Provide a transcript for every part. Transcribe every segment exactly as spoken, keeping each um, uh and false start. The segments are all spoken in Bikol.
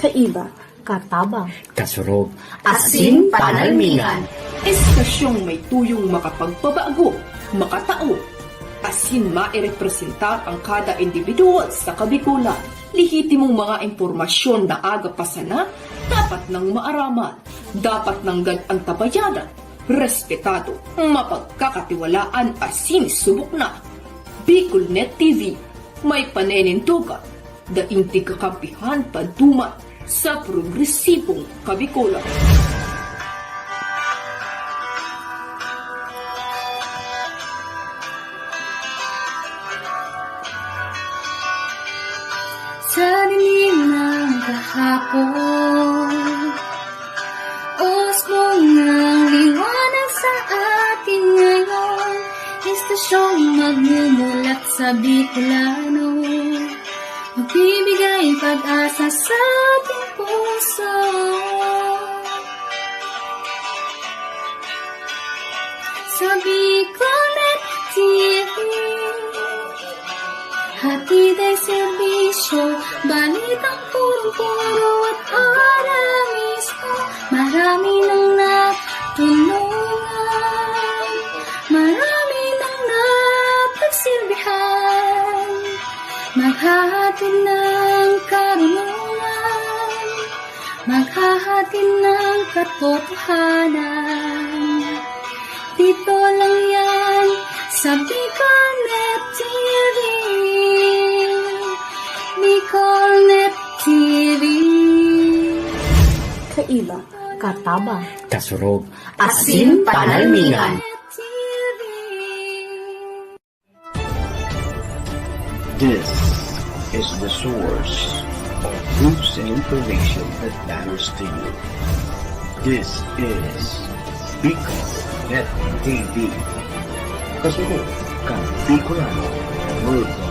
Kaiba, katabang, kasurog, asin panalmingan. Estasyong may tuyong makapagpabago, makatao, asin mairepresentar ang kada individual sa Kabikolan. Lehitimong mga impormasyon na aga pa sana, dapat nang maaraman, dapat nanggad antabayanan, respetado, mapagkakatiwalaan asin subok na. Bicol Net T V, may paninindogan, daing tigkakampihan panduman sa progresibong Kabikolan. Sa dilim ng kahapon, usbong ng liwanag sa atin ngayon, estasyong magmumulat sa Bicolano, magbibigay pag-asa sa ating puso. Sa Bicolnet T V, hatid ay serbisyo, balitang purong-puro at ora mismo. Marami nang natulungan, marami nang napagsilbihan, maghahatid ng karunungan, maghahatid ng katotohanan. Dito lang yan sa Bicolnet T V. Bicolnet T V. Kaiba, katabang, kasurog, asin panalmingan. T V. This is the source of news and information that matters to you. This is Bicol Net T V. Kasunod kan Bicolano Worldwide.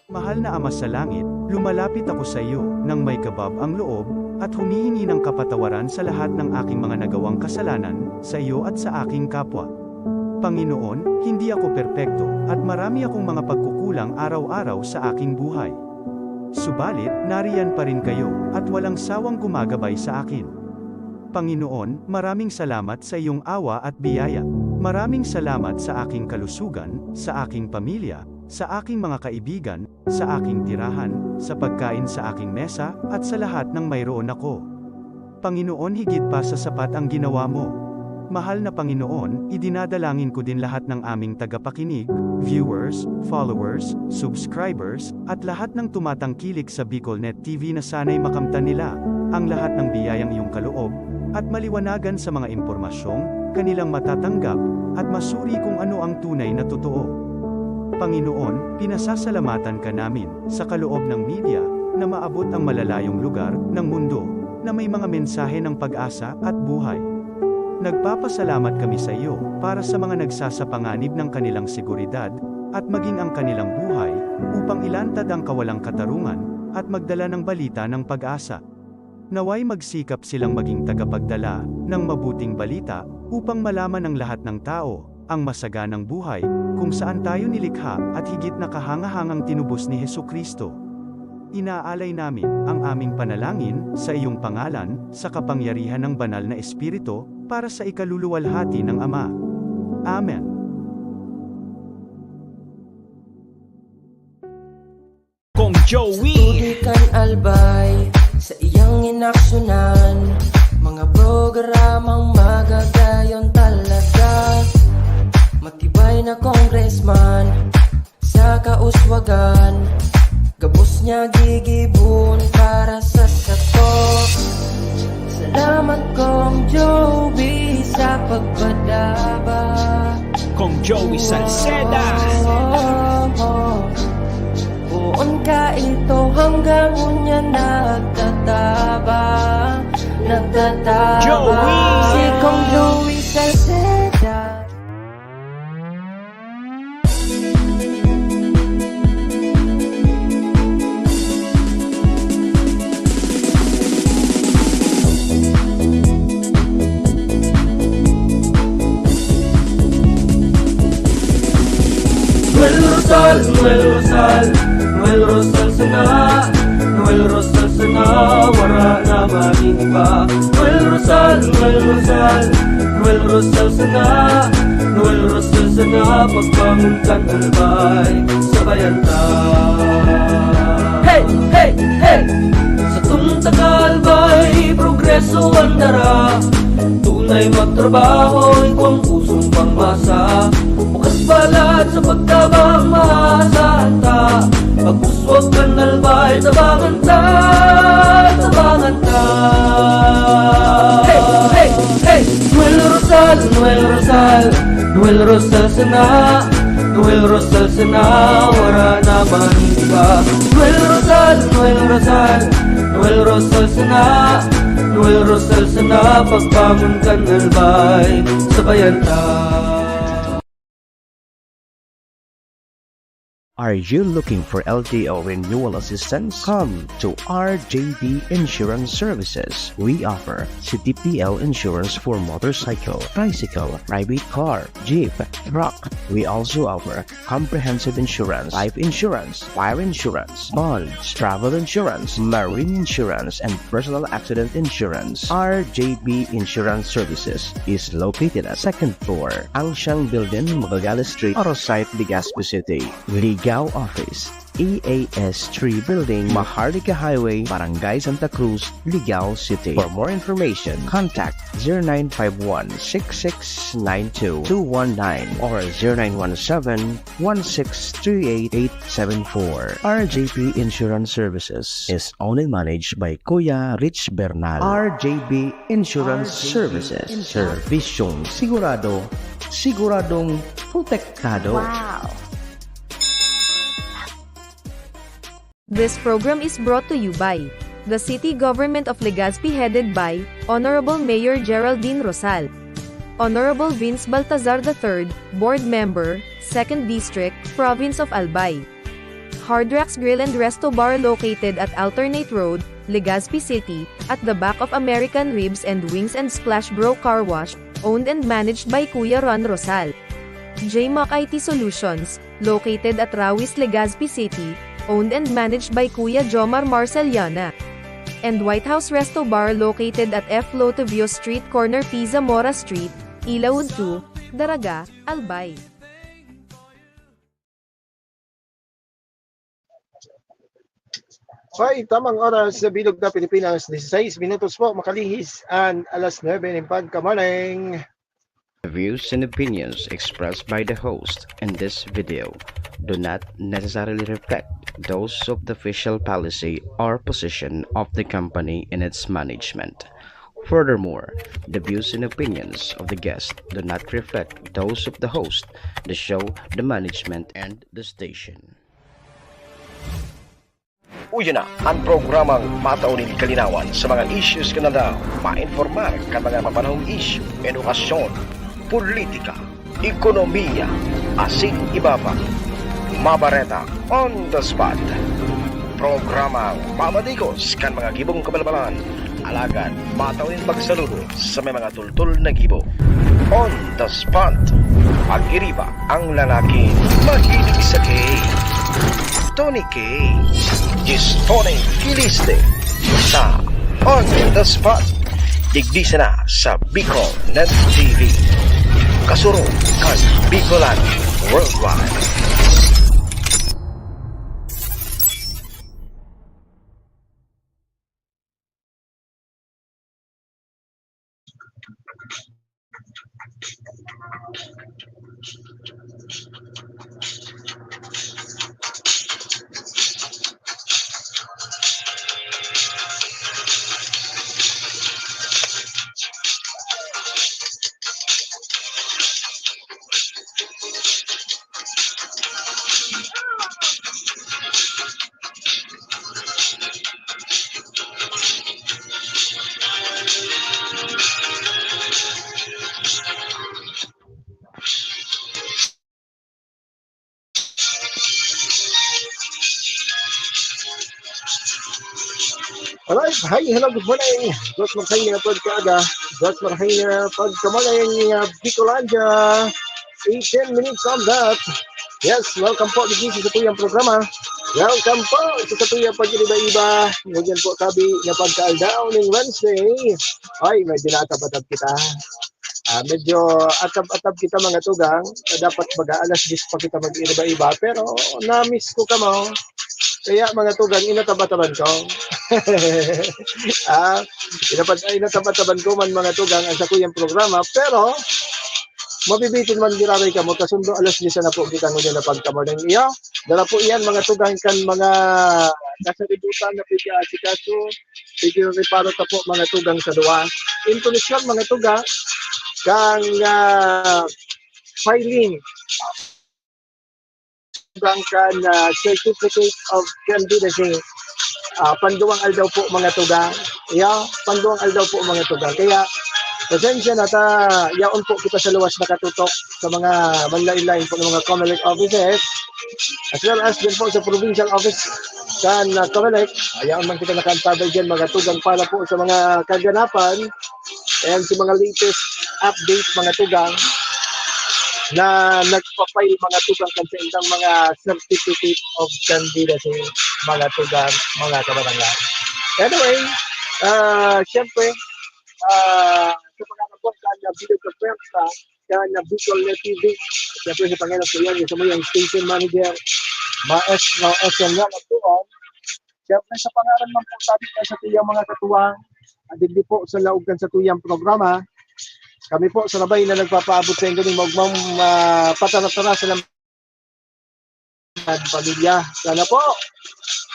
Mahal na Ama sa Langit, lumalapit ako sa iyo nang may kabab ang loob at humihingi ng kapatawaran sa lahat ng aking mga nagawang kasalanan sa iyo at sa aking kapwa. Panginoon, hindi ako perpekto at marami akong mga pagkukulang araw-araw sa aking buhay. Subalit, nariyan pa rin kayo at walang sawang gumagabay sa akin. Panginoon, maraming salamat sa iyong awa at biyaya. Maraming salamat sa aking kalusugan, sa aking pamilya, sa aking mga kaibigan, sa aking tirahan, sa pagkain sa aking mesa, at sa lahat ng mayroon ako. Panginoon, higit pa sa sapat ang ginawa mo. Mahal na Panginoon, idinadalangin ko din lahat ng aming tagapakinig, viewers, followers, subscribers, at lahat ng tumatangkilik sa Bicolnet T V na sana'y makamtan nila ang lahat ng biyayang iyong kaloob at maliwanagan sa mga impormasyong kanilang matatanggap at masuri kung ano ang tunay na totoo. Panginoon, pinasasalamatan ka namin sa kaloob ng media na maabot ang malalayong lugar ng mundo na may mga mensahe ng pag-asa at buhay. Nagpapasalamat kami sa iyo para sa mga nagsasapanganib ng kanilang seguridad at maging ang kanilang buhay upang ilantad ang kawalang katarungan at magdala ng balita ng pag-asa. Nawa'y magsikap silang maging tagapagdala ng mabuting balita upang malaman ng lahat ng tao ang masaganang buhay kung saan tayo nilikha at higit na kahangahangang tinubos ni Jesu-Cristo. Inaalay namin ang aming panalangin sa iyong pangalan, sa kapangyarihan ng Banal na Espiritu, para sa ikaluluwalhati ng Ama. Amen. Kong Joey. Sa tubig kan Albay, sa iyang inaksyonan, mga programang magagayon talaga. Matibay na congressman, sa kauswagan, gabos niya gigibon para sa sato. Salamat, Kong Joey, sa pagpadaba. Kong Joey Salceda. Poon ka ito, Hanggang unya nagtatabang, nagtatabang. Joey! Si Kong Louie Salceda. Noel Rosal, Noel Rosal, Noel Rosal sana, Noel Rosal sana, wara na man iba. Noel Rosal, Noel Rosal, Noel Rosal sana, Noel Rosal sana, pagbangon kan Albay, sabayan ta. Hey, hey, hey! Satong taga Albay, progreso an dara. Tunay magtrabaho, igwang pusong pangmasa. Bukas balat sa pagtabang, maasahan ta. Pag-uswag kan Albay, tabangan ta, tabangan ta. Hey, hey, hey! Noel Rosal, Noel Rosal, Noel Rosal sana, Noel Rosal sana, wara na man iba. Noel Rosal, Noel Rosal, Noel Rosal sana, Noel Rosal sana, pagbangon kan Albay, sabayan ta. Are you looking for L T O renewal assistance? Come to R J B Insurance Services. We offer C T P L insurance for motorcycle, tricycle, private car, jeep, truck. We also offer comprehensive insurance, life insurance, fire insurance, bonds, travel insurance, marine insurance, and personal accident insurance. R J B Insurance Services is located at second floor, Angshan Building, Magallanes Street, Arosite, Legazpi City. Ligao Office, E A S three Building, Maharlika Highway, Barangay Santa Cruz, Ligao City. For more information, contact zero nine five one, six six nine two, two one nine or zero nine one seven, one six three eight, eight seven four. R J P Insurance Services is owned and managed by Kuya Rich Bernal. R J P Insurance Services. Servisyong sigurado, siguradong protektado. Wow! This program is brought to you by the City Government of Legazpi, headed by Honorable Mayor Geraldine Rosal, Honorable Vince Baltazar the third, Board Member, Second District, Province of Albay. Hard Rocks Grill and Resto Bar, located at Alternate Road, Legazpi City, at the back of American Ribs and Wings and Splash Bro Car Wash, owned and managed by Kuya Ron Rosal. J Mac I T Solutions, located at Rawis, Legazpi City, owned and managed by Kuya Jomar Marceliana. And White House Resto Bar, located at F Lotovio Street, corner P Zamora Street, Ilaud two, Daraga, Albay. Sa tamang oras sa bilog na Pilipinas, dieciséis minutos po, makalihis an alas nuebe nin pagkamorning. The views and opinions expressed by the host in this video do not necessarily reflect those of the official policy or position of the company and its management. Furthermore, the views and opinions of the guest do not reflect those of the host, the show, the management, and the station. Uya na an programang matao nin kalinawan sa mga issues kan aldaw, mainformar kan mga mapanahong isyu, edukasyon, politika, ekonomiya, asin iba pa. Mabareta on the spot. Programang mamatikos kan mga gibong kabalbalan, alagad matao nin pagsaludo sa may mga tultol na gibo. On the spot. Pag-iriba ang lalaking mahilig sa cake. Tony Cake. Diyos Tony Kiliste. Sa On the Spot. Digdi sana sa Bicol Net T V. Kasurog kan Bicolan Worldwide. Alright, hi, hello, good morning. Dos marahay na pagkaaga, dos marahay na pagkamaling, uh, Bicolandia. Eighteen minutes on that. Yes, welcome po dito sa satuyang programa. Welcome po sa satuyang pag-iba-iba. Ngayon po, tabi na pagkaaldaw ng Wednesday. Ay, may dinatabatab kita. Ah, medyo atab-atab kita, mga tugang. Dapat baga alas diyes pa kita mag-iba-iba. Pero na-miss ko kamo. Kaya, mga tugang, inatab-ataban ko. Ah, inatab-, inatab-ataban ko man, mga tugang, ang sakuyang programa. Pero, mabibitin man giraray kamo, kasundo alas diyes na po kita ngunyan na pagkamorning. Iyo, dala po iyan, mga tugang, kan mga kasaributan na pwede asikaso, pwede reparo ta po, mga tugang, sa duwa. Intonasyon, mga tugang, kan, ah, filing. Tugang kan, ah, Certificate of Candidacy. Ah, panduwang aldaw po, mga tugang. Yeah, panduwang aldaw po, mga tugang. Kaya, pasensya na ta, yaon po kita sa luwas nakatutok sa mga manlain-lain po ng mga Comelec offices, as well as din po sa provincial office kan, ah, Comelec. Ayaw man kita nakaantabay dyan, mga tugang, para po sa mga kaganapan and sa mga latest update, mga tugang, na nagpa-file, mga tugang, kan sa indang mga certificate of candidacy, mga tugang, mga kabarangay. Anyway, ah, siyempre, ah, sa mga nabot kan video conference na, kan Bicol Net T V, siyempre sa pangalan ko yan, sa mga station manager, maestro, S M yan, at doon. Siyempre, sa pangalan man po, sabi ko sa tuyang mga katuwang, at digdi po sa laog kan sa tuyang programa, kami po sa labay na nagpapaabot sa inyo ni Maugmang, ah, patara-tara sa lam-, pamilya. Sana po,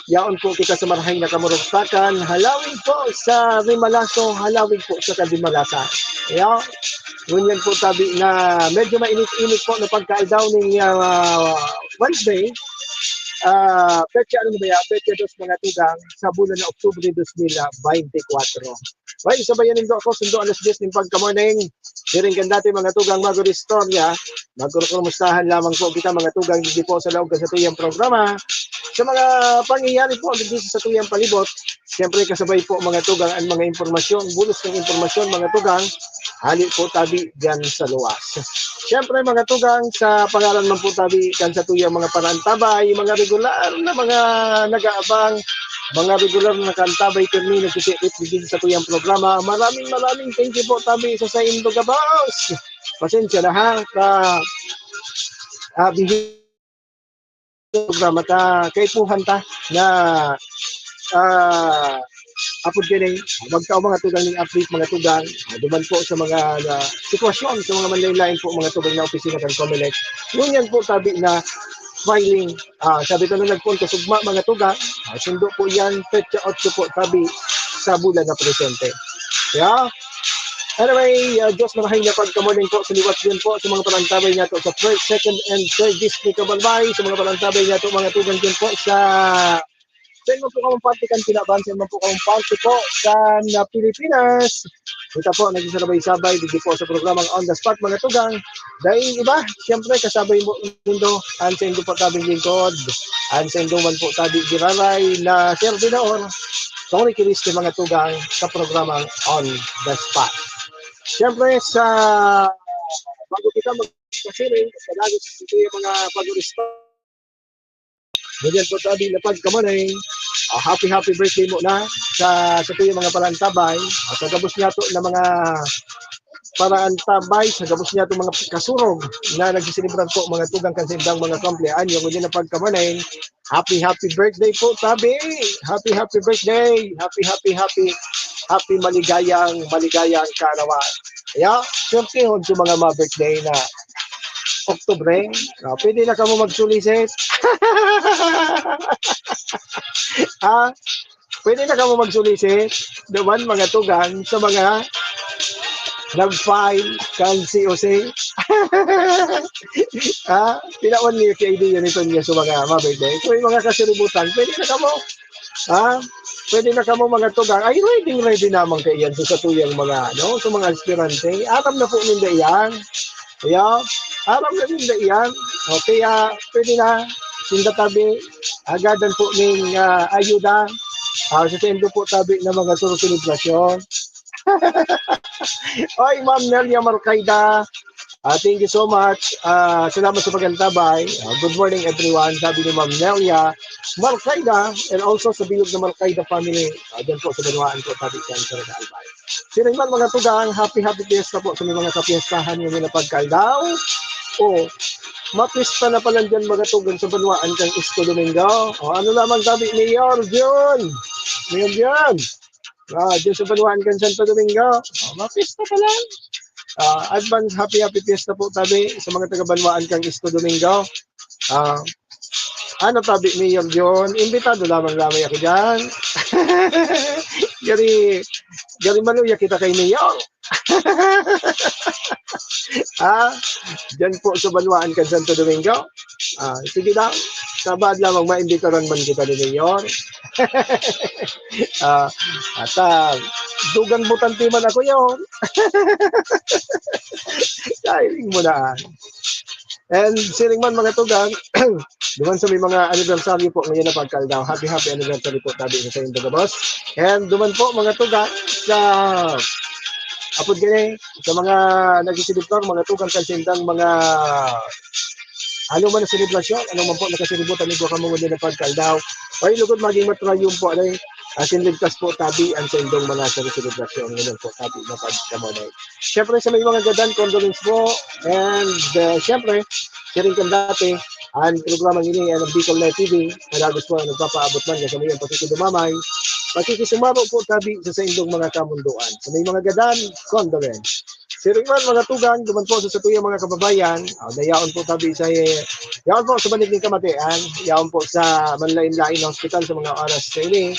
yaon po kita sa marahay na kamurugtakan. Halawig po sa Rimalaso, halawig po sa Kadimalasa. Kaya, ngunyan po, tabi na medyo mainit-init po na pagkaaldaw ning, ah, Wednesday. Ah, petsa, ano na ba yan? Petsa dos, mga tugang, sa bulan na Oktubre dos mil baynte kwatro. Well, sabayan nindo ako, sundo alas diyes ning pagka-morning. Siring kan dati, mga tugang, magkakaistorya, magkukumustahan lamang po kita, mga tugang, digdi po sa laog kan sa tuyang programa. Sa mga pangyayari po digdi sa tuyang palibot, siyempre, kasabay po, mga tugang, ang mga impormasyon, bulos ng impormasyon, mga tugang, hali po, tabi, dyan sa luwas. Siyempre, mga tugang, sa pangalan man po, tabi, kan sa tuyang mga paraantabay, mga regular na mga nag-aabang, mga regular na nakaantabay, pirmi nagsisikip digdi sa tuyang programa. Maraming, maraming thank you po, tabi, sa saindo gabos. Pasensya na, ha, ka, ah, bihis programa ta, kaipuhan ta na, ah, apod kini, magtao mga tugang ning update, mga tugang, ah, duman po sa mga, ah, sitwasyon sa mga manlain-lain po, mga tugang, na opisina kan Comelec. Ngunyan po, tabi na filing, ah, sabi ko na nagpunta sugma, mga tugang, ah, sundo po yan, petsa otso po, tabi, sa bulan na presente. Yeah? Anyway, ah, Diyos marahay na pagka-morning po, sa liwat yun po, sa mga palantabay niya to, sa first, second, and third district of Albay, sa mga palantabay niya to, mga tugang yun po, sa, sa inyo po kamong parte kan Pinaban, sa inyo po kamong parte po kan, ah, Pilipinas. Kita po, nagsasabay-sabay, digdi po sa programang On the Spot, mga tugang. Dahil iba, siyempre, kasabay mo, mundo, ang sa inyo po tabing lingkod, ang sa inyo man po tabi giraray na servidor, Tony Kiriste, mga tugang, sa programang On the Spot. Siyempre, sa bago kita magpasiring, sa dagos, ito yung mga pag-respond. Ganyan po, tabi na pagkamanay. Ah, happy, happy birthday mo na sa, sa tuyang mga palantabay. At sa gabos niya to na mga palantabay, sa gabos niya to mga kasurog na nagsiselebrar po, mga tugang, kan sa indang mga kumpleanyo. Ganyan na pagkamanay. Happy, happy birthday po, tabi. Happy, happy birthday. Happy, happy, happy, happy maligayang, maligayang kaarawan. Kaya, swerte hon sa mga ma-birthday na Oktubre. Ah, pwede na kamo mag-solicit. Ah, pwede na kamo mag-solicit. Duman, mga tugang, sa mga nag-file kan C O C. Ah, tinawan niyo kay idea nito niya sa mga ma-birthday. So, yung mga kasiributan, pwede na kamo. Ha? Pwede na kamo, mga tugang. Ay, ready, ready naman kaiyan sa satuyang mga, ano, sa mga aspirante. Aram na po ninda iyan. Kaya, aram na ninda iyan. Okay, ah, pwede na. Sinda tabi, agadan po ning, ah, ayuda. Ah, sa saindo po tabi na mga suro-selebrasyon. Oy, Ma'am Nelia Marcaida, ah, thank you so much. Ah, salamat sa pag-antabay. Ah, good morning, everyone. Sabi ni Ma'am Nelia Marcaida, and also sa bilog na Marcaida family. Ah, dyan po sa Banwaan po, tabi dyan sa Albay. Siring man, mga tugang, happy, happy fiesta po sa may mga kapiestahan ngayon na pagkaldaw. O, mapista na pala dyan, mga tugang, sa Banwaan kang Isko Domingo. O, ano lamang sabi, Mayor Jun? Mayor Jun? Ah, dyan sa Banwaan kang Santo Domingo. O, mapista pala. Ah, advance happy, happy fiesta po, tabi, sa mga taga-Banwaan kang Isko Domingo. Ah, ano tabi, Mayor Jun? Imbitado lamang lamang ako dyan. Gari, gari maluya kita kay Mayor. Ah, dyan po sa Banwaan kan Santo Domingo. Ah, sige daw. Sabad lamang maimbitaran man kita ni Mayor. Ah, at, ah, dugang butante man ako yon. Kailing mo na. And siring man, mga tugang, duman sa may mga anibersaryo po ngayon na pagkaldaw. Happy, happy anniversary po, tabi sa saindong gabos. And duman po, mga tugang, sa apod gani, sa mga nagsiselebrar, mga tugang, kan sindang mga ano man na selebrasyon, ano man po nakasiributan ni Guacamole na pagkaldaw. Ay, lugod maging matrayon po, ano, asin ligtas po, tabi, ang saindong mga selebrasyon. Ngayon po, tabi, na pagkamulay. Siyempre, sa may mga gadan, condolence po. And, uh, siyempre, siring kan dati, ang programang ini ay ng Bicol Live T V. Malagos po ang nagpapaabot man, sa may ang pakikidumamay. Pakikisumaro po, tabi, sa saindong mga kamunduan. Sa may mga gadan, condolence. Siring man, mga tugang, duman po sa satuyang mga kababayan, ah, dayaon po tabi sa, yaon po sa banig ning kamatian, yaon po sa manlain-lain na hospital sa mga oras na ini.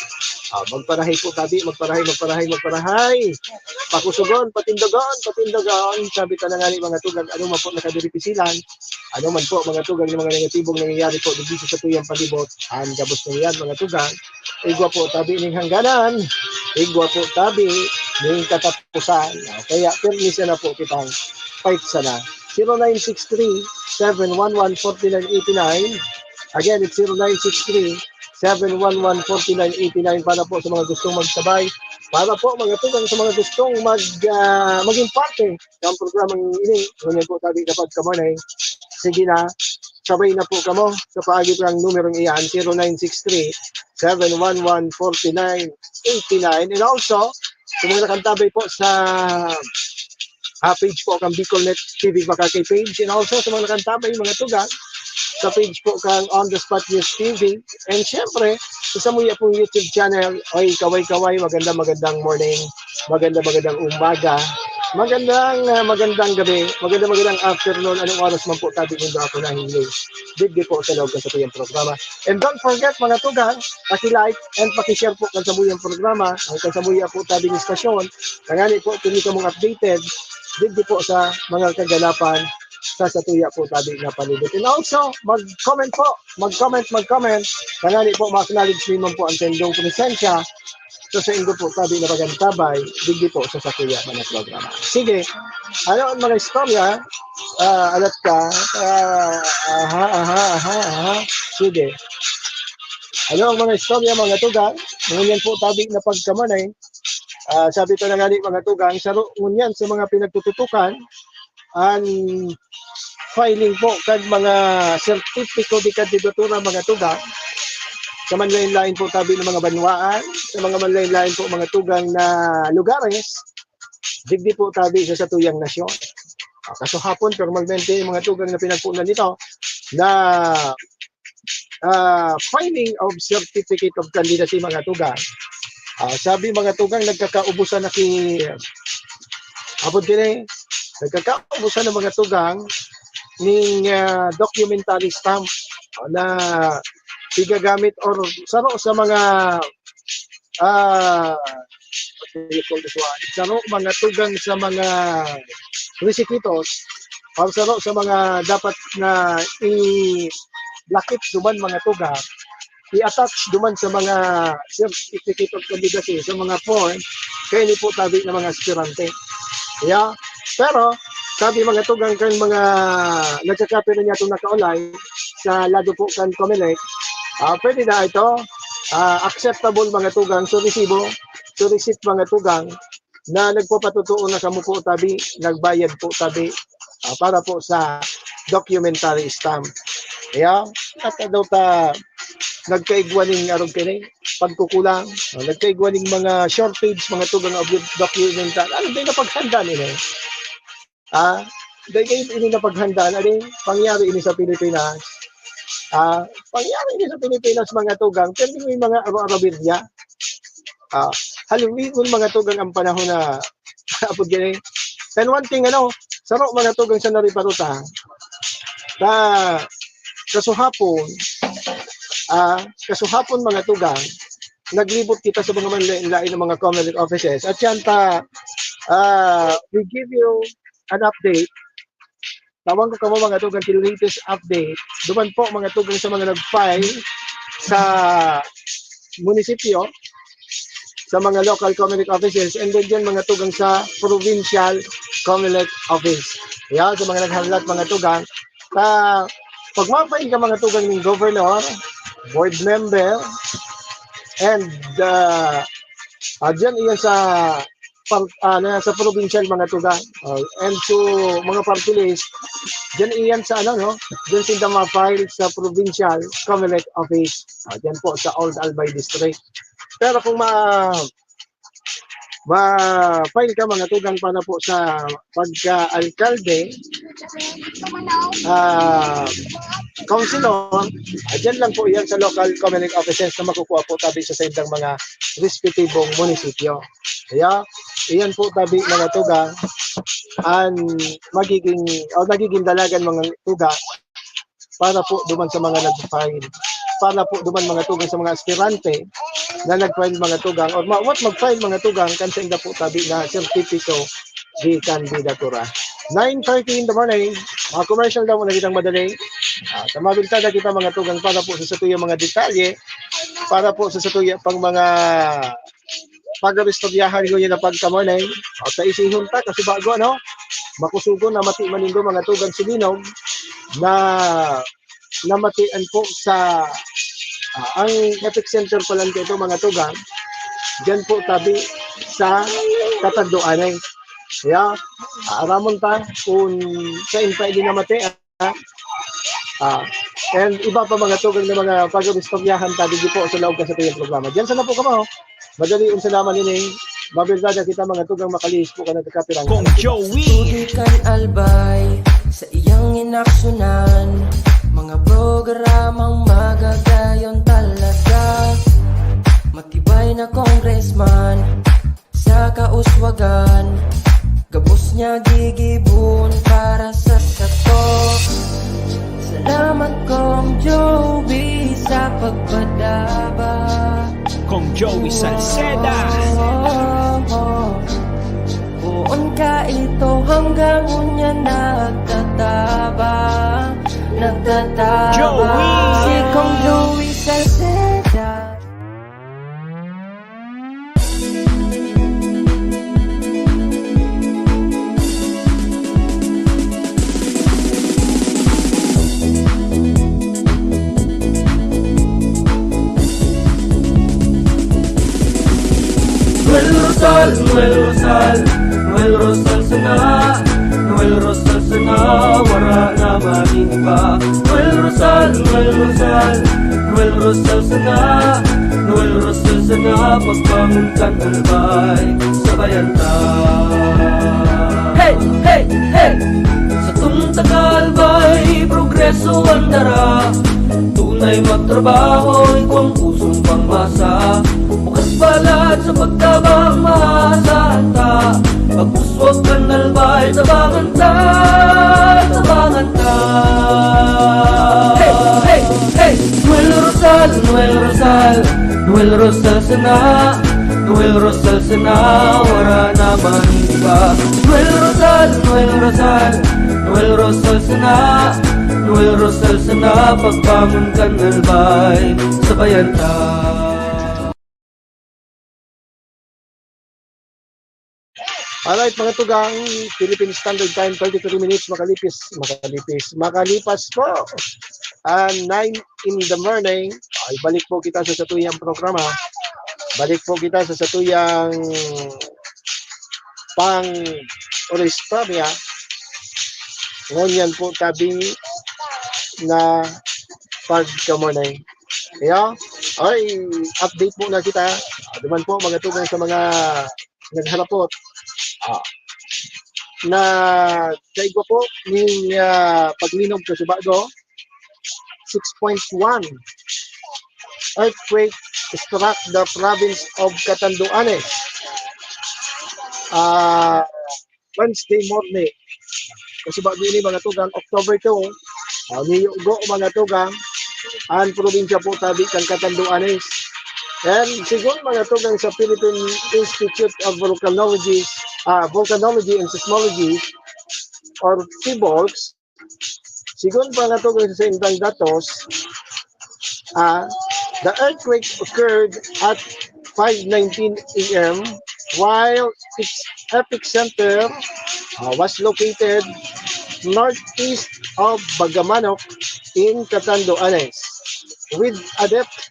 Ah, magparahay po tabi, magparahay, magparahay, magparahay. Pakusugon, patindogon, patindogon. Sabi ta na nga ni mga tugang, ano man po nakadiri pisilan, ano man po mga tugang ng mga negatibong nangyayari po dito sa satuyang palibot, ang gabos na yan, mga tugang, igwa po tabi ning hangganan, igwa po tabi ning katapusan. Ah, kaya pirmi sana po kitang fight sana. Zero nine six three, seven one one, forty nine eighty nine. Again, it's zero nine six three, seven one one, forty nine eighty nine para po sa mga gustong magsabay. Para po, mga tugang, sa mga gustong mag, ah, maging parte ng programang ini. Ngunyan po, tabi, kapag kamanay, sige na, sabay na po kamo sa paagi ng numerong iyan, zero nine six three, seven one one, forty nine eighty nine. And also, sa mga nakantabay po sa, ah, page po kang Bicol Net T V Makakay page. And also, sa mga nakantabay, mga tugang, sa page po kang On The Spot News T V. And syempre, sa samuya pong YouTube channel, oy, kaway-kaway, magandang, magandang morning, magandang, magandang umaga, magandang, ah, magandang gabi, magandang, magandang afternoon, anong oras man po tabi nindo ako nahihiling. Digdi po sa loob ng satuyang programa. And don't forget, mga tugang, paki-like and paki-share po kan samuyang programa, ang kan samuya po tabi ng istasyon. Kangani po, kini kamong updated, digdi po sa mga kaganapan sa satuya po tabi na palibot. And also, mag-comment po, mag-comment, mag-comment. Kangani po, ma-acknowledge naman po ang sendong presensya sa saindo po tabi na pagantabay, digdi po sa satuya man na programa. Sige, ano ang mga istorya? Ah, alat ka? Ah, aha, aha, aha, aha. Sige. Ano ang mga istorya, mga tugang? Ngunyan po tabi na pagkamanay. Ah, sabi ko na nga ni mga tugang, saro ngunyan sa mga pinagtututukan, ang filing po kan mga sertipiko de kandidatura, mga tugang, sa manlain-lain po tabi ng mga banwaan, sa mga manlain-lain po mga tugang na lugares, digdi po tabi sa satuyang nasyon. Ah, kaso hapon, normalmente, yung mga tugang na pinagpunan nito na, ah, filing of certificate of candidacy, mga tugang. Ah, sabi, mga tugang, nagkakaubusan na ki-, abot din eh, nagkakaubusan ng mga tugang ning, ah, documentary stamp, ah, na igagamit or saro sa mga, ah, what do you call this one? Saro mga tugang sa mga requisitos or saro sa mga dapat na ilakip duman, mga tugang, i-attach duman sa mga certificate of candidacy, sa mga form, kaya ni po tabi ng mga aspirante. Yeah. Pero, sabi, mga tugang, kan mga nagkakape na niya itong nakaulay sa lado po kan Comelec, ah, pwede na ito. ah, acceptable, mga tugang, so resibo, so receipt, mga tugang, na nagpapatotoo na kamo po tabi, nagbayad po tabi, ah, para po sa documentary stamp. Kaya, at daw ta nagkaigwa ning arog kini, pagkukulang, ah, nagkaigwa ning mga shortage, mga tugang, of documentary. Ano din na paghanda nila? Ah, dai kayo ini na paghandaan, ano yung pangyari ini sa Pilipinas? Ah, pangyari ini sa Pilipinas, mga tugang, pero may mga aro-arabilya. Ah, haliwingon, mga tugang, ang panahon na, apod gani. And one thing, ano, saro, mga tugang, sa nariparuta, na kasuhapon, ah, kasuhapon, mga tugang, naglibot kita sa mga manlain-lain ng mga Comelec offices. At yan ta, ah, we give you an update. Tawan ko kamo, mga tugang, the latest update. Duman po, mga tugang, sa mga nag-file sa munisipyo, sa mga local Comelec offices, and then dyan, mga tugang, sa provincial Comelec office. Yan, sa mga naghalat, mga tugang, ah, pag ma-file ka, mga tugang, ning governor, board member, and, ah, ah, dyan iyan sa par-, ah, na sa provincial, mga tugang. Oh, and so, mga party list, dyan iyan sa ano, no? Dyan sinda ma-file sa provincial Comelec office. Ah, dyan po sa Old Albay District. Pero kung ma-, ma-file ka, mga tugang, para po sa pagka-alkalde, ah, councilor, ah, dyan lang po yan sa local Comelec offices na makukuha po tabi sa saindang mga respetibong munisipyo. Kaya, iyan po tabi, mga tugang, ang magiging, o nagiging dalagan, mga tugang, para po duman sa mga nag-file, para po duman, mga tugang, sa mga aspirante na nag-file, mga tugang, or ma-, what mag-file, mga tugang, kan sainda po tabi na sertipiko di kandidatura. Nine thirty in the morning, mga commercial daw, wala kitang madali. Ah, sa mga bintada kita, mga tugang, para po sa satuyang mga detalye, para po sa satuyang pang mga pag-aristoryahan ko yun na pagkamanay, o sa isihon ta, kasi bago, ano, makusugon na mati manindo, mga tugang, si Linog, na namatian po sa, ah, ang epicenter pa lang ito, mga tugang, dyan po tabi sa Katagdoanay. Kaya, aaramon ta kung saan pa ini namatian. Ah, and iba pa, mga tugang, na mga pag-istoryahan ta, digdi po sa laog ka sa tuyang programa. Diyan sana po kamo. Madali, unsa naman ini? Mabilda na kita, mga tugang, makalihis po ka nagkakapirang. Kong Joey. Tutukan Albay sa iyang inaksyonan, mga programang magagayon talaga. Matibay na congressman sa kauswagan, gabos niya gigibon para sa sato. Salamat, Kong Joey, sa pagpadaba. Kong Joey Salceda. Oh, oh, oh. Poon ka ito hanggang unya nagtatabang, nagtatabang. Joey! Si Kong Joey Salceda. Noel Rosal, Noel Rosal, Noel Rosal sana, Noel Rosal sana, wara na man iba. Noel Rosal, Noel Rosal, Noel Rosal sana, Noel Rosal sana, pagbangon kan Albay, sabayan ta. Hey, hey, hey! Satong taga Albay, progreso ang dara. Tunay magtrabaho, igwang pusong pangmasa. Bukas palad sa pagtabang, maasahan ta. Pag-uswag kan Albay, tabangan ta, tabangan ta. Hey, hey, hey! Noel Rosal, Noel Rosal, Noel Rosal sana, Noel Rosal sana, wara na man iba. Noel Rosal, Noel Rosal, Noel Rosal sana, Noel Rosal sana, pagbangon kan Albay, sabayan ta. Alright, mga tugang, Philippine Standard Time, thirty-three minutes, makalipis, makalipis, makalipas po. ah, nine in the morning. Ay, balik po kita sa satuyang programa. Balik po kita sa satuyang pang istorya. Ngunyan po tabi na pagka-morning. Kaya, ay, update po na kita. Ah, duman po, mga tugang sa mga nagharapot. Ah, na kaigwa po ni, ah, Paglinog sa Subago, six point one earthquake struck the province of Catanduanes. Ah, Wednesday morning. Kasi bago ini, mga tugang, October two, ah, niyugo, mga tugang, ang probinsya po tabi kan Catanduanes. And sigon mga tugang sa Philippine Institute of Volcanology, ah, Volcanology and Seismology, or PHIVOLCS, sigon mga tugang sa indang datos, ah, the earthquake occurred at five nineteen A M, while its epicenter, ah, was located northeast of Bagamanok in Catanduanes, with a depth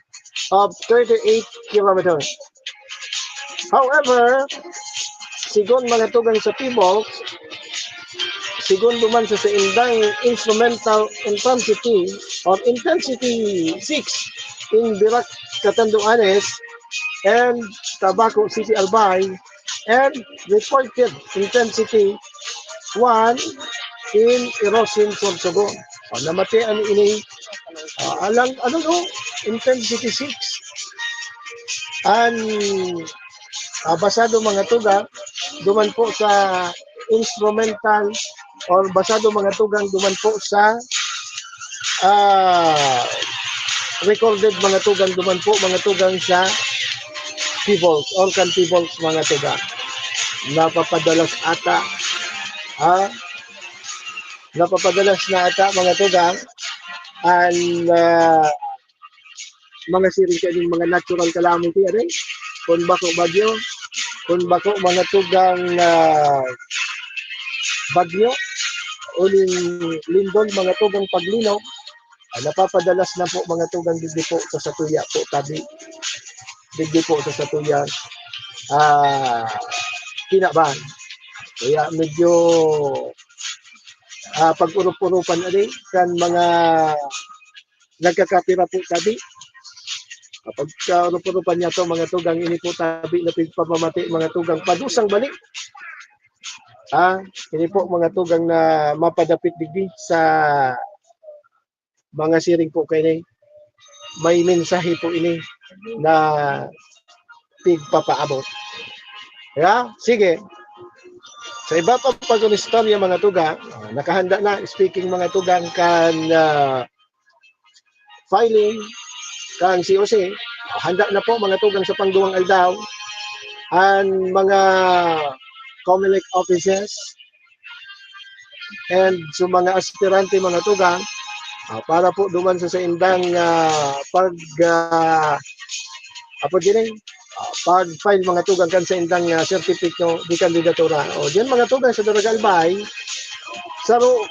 of thirty-eight kilometers. However, sigon mga tugang sa PHIVOLCS, sigon duman sa saindang instrumental intensity or intensity six in Virac, Catanduanes, and Tabaco City, Albay, and reported intensity one in Irosin, Sorsogon. O, namati ang ini, ah, alang, ano no? Intensity six. Ang, ah, basado mga tugang, duman po sa instrumental or basado mga tugang duman po sa, ah, recorded mga tugang duman po, mga tugang sa PHIVOLCS or kan PHIVOLCS mga tugang. Napapadalas ata, ha? Napapadalas na ata mga tugang ang, ah, mga siring kaning mga natural calamity, ano? Kung bako bagyo, kung bako mga tugang, ah, bagyo, uling lindol, mga tugang Paglinog, ah, napapadalas na po mga tugang digdi po sa satuya po tabi. Digdi po sa satuyang, ah, kinaban. Kaya medyo, ah, pag-urup-urupan ari kan mga nagkakapira po tabi. Kapag kaurup-urupan niya to, mga tugang, ini po tabi na pigpamamati, mga tugang, padusang balik. Ah, ini po, mga tugang, na mapadapit digdi sa mga siring po kaini. May mensahe po ini na pigpapaabot. Kaya, sige. Sa iba pa pag-istorya, mga tugang, ah, nakahanda na, speaking, mga tugang, kan, ah, filing kan C O C. Handa na po, mga tugang, sa pangduwang aldaw ang mga COMELEC offices and sa mga aspirante, mga tugang, ah, para po duman sa saindang, ah, pag, ah, apo din, ah, pag-file, mga tugang, kan saindang, ah, sertipiko de kandidatura. O, diyan, mga tugang, sa Daraga Albay, saro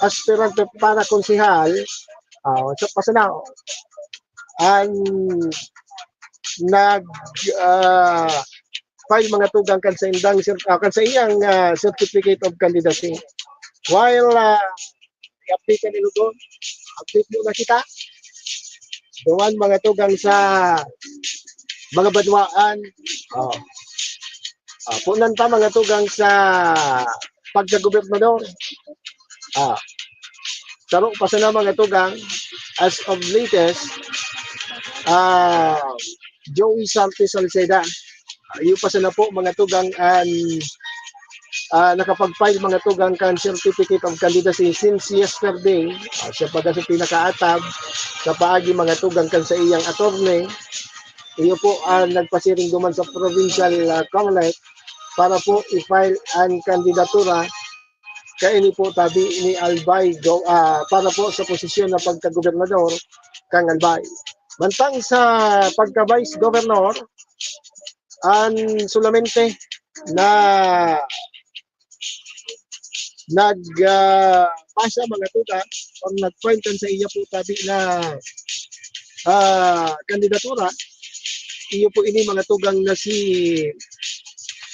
aspirante para konsehal, ah, sa Pasanao, ang nag, ah, file, mga tugang, kan saindang cer-, ah, kan saiyang, ah, certificate of candidacy. While, ah, i-update kan inugon, update muna kita. Duman, mga tugang, sa mga banwaan. Oh. Ah, punan pa, mga tugang, sa pagkagobernador. Ah, saro pa sana, mga tugang, as of latest, ah, Joey Sarte Salceda. Ah, iyo pa sana po, mga tugang, an, ah, nakapag-file, mga tugang, kan certificate of candidacy since yesterday. Ah, siya pa daw sa pinakaatab sa paagi, mga tugang, kan sa iyang attorney. Iyo po ang nagpasiring duman sa provincial, ah, COMELEC para po i-file ang kandidatura kaini po tabi ni Albay Go-, ah, para po sa posisyon na pagkagobernador kang Albay. Mantang sa pagka-vice governor, an solamente na nag, ah, pasa, mga tugang, or nag-file kan saiya po tabi na, ah, kandidatura, iyo po ini, mga tugang, na si,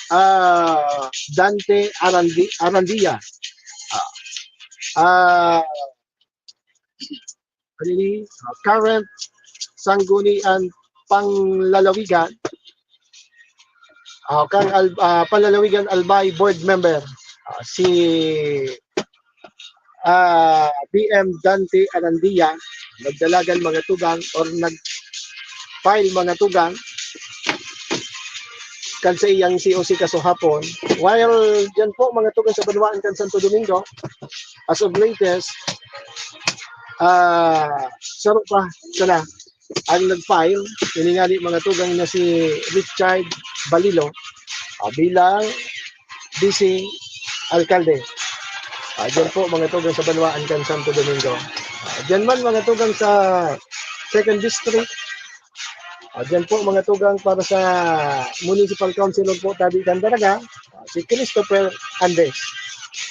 ah, Dante Arandi-, Arandia. Ah, ah, ano ni, ah, current Sangguniang Panlalawigan, ah, kan Al-, ah, Panlalawigan Albay board member, ah, si, ah, B M Dante Arandia, nagdalagan, mga tugang, or nag-file, mga tugang, kan saiyang C O C kasuhapon. While diyan po, mga tugang, sa banwaan kan Santo Domingo, as of latest, ah, saro pa sana ang nag-file, ini ngani, mga tugang, na si Richard Balilo, ah, bilang vice alkalde. Ah, diyan po, mga tugang, sa banwaan kan Santo Domingo. Ah, diyan man, mga tugang, sa second district, ah, diyan po, mga tugang, para sa municipal councilor po tabi kan Daraga, ah, si Christopher Andes,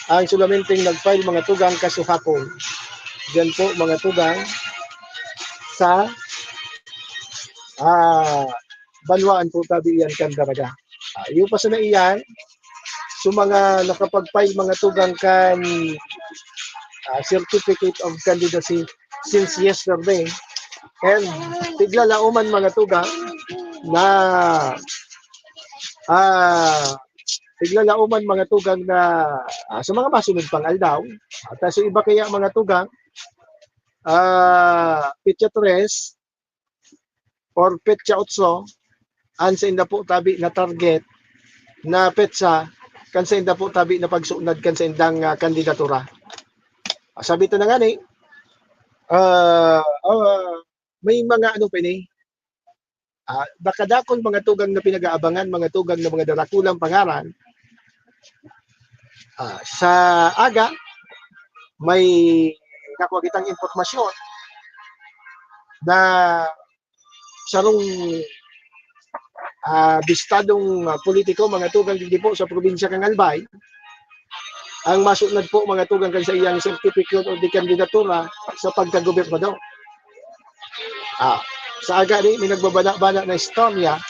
ang solamenteng nag-file, mga tugang, kasuhapon. Diyan po, mga tugang, sa, ah, banwaan po tabi iyan kan Daraga. Ah, iyo pa sana iyan, so, mga nakapag-file, mga tugang, kan, ah, certificate of candidacy since yesterday. And tiglalaoman, mga tugang, na, ah, tiglalaoman, mga tugang, na, ah, sa mga masunod pang aldaw, at sa iba kaya, mga tugang, ah, petsa tres or petsa otso, ang sainda po tabi na target na petsa kan sainda po tabi na pagsunod kan saindang, ah, kandidatura. Ah, sabi ta na ngani, ah, ah, may mga ano pa ini, ah, nakadakol, mga tugang, na pinag-aabangan, mga tugang, na mga darakulang pangaran. Ah, sa aga, may nakuha kitang impormasyon na sarong, ah, bistadong, ah, politiko, mga tugang, digdi po sa probinsya kan Albay, ang masunod po, mga tugang, kan saiyang certificate of the candidatura sa pagkagobernador. Ah, sa aga ni, may nagbabana-bana na istorya,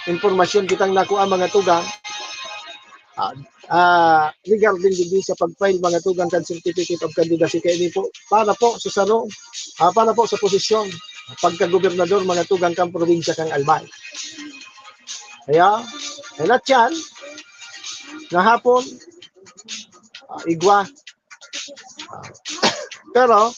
impormasyon kitang nakuha, mga tugang, ah, ah, regarding digdi sa pag-file, mga tugang, kan certificate of candidacy kaini po, para po sa saro, ah, para po sa posisyon, pagkagobernador, mga tugang, kan probinsya kan Albay. Kaya, kaya yan, ngahapon, ah, igwa. Ah, pero,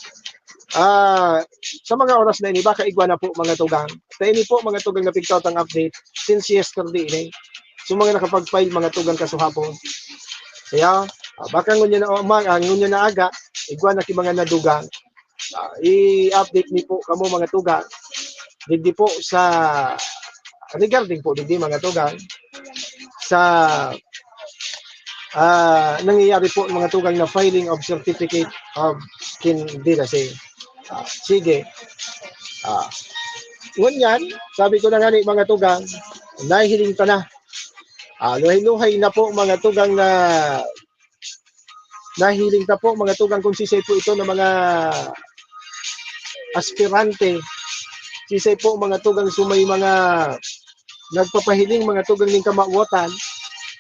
ah, sa mga oras na ini, baka igwa na po, mga tugang. Sa ini po, mga tugang, na pigtaw tang update since yesterday ini. So, mga nakapag-file, mga tugang, kasuhapon. Kaya, ah, baka ngunyan na, ma-, ah, ngunyan na aga, igwa na ki mga nadugang. Ah, i-update ni po kamo, mga tugang, digdi po sa, regarding po digdi, mga tugang, sa, ah, nangyayari po, mga tugang, na filing of certificate of candidacy. Ah, sige. Ah, ngunyan, sabi ko na nga ni, mga tugang, nahihiling ta na. Ah, luhay-luhay na po, mga tugang, na nahiling ta po, mga tugang, kung sisay po ito na mga aspirante, sisay po, mga tugang, so may mga nagpapahiling, mga tugang, ning kamawotan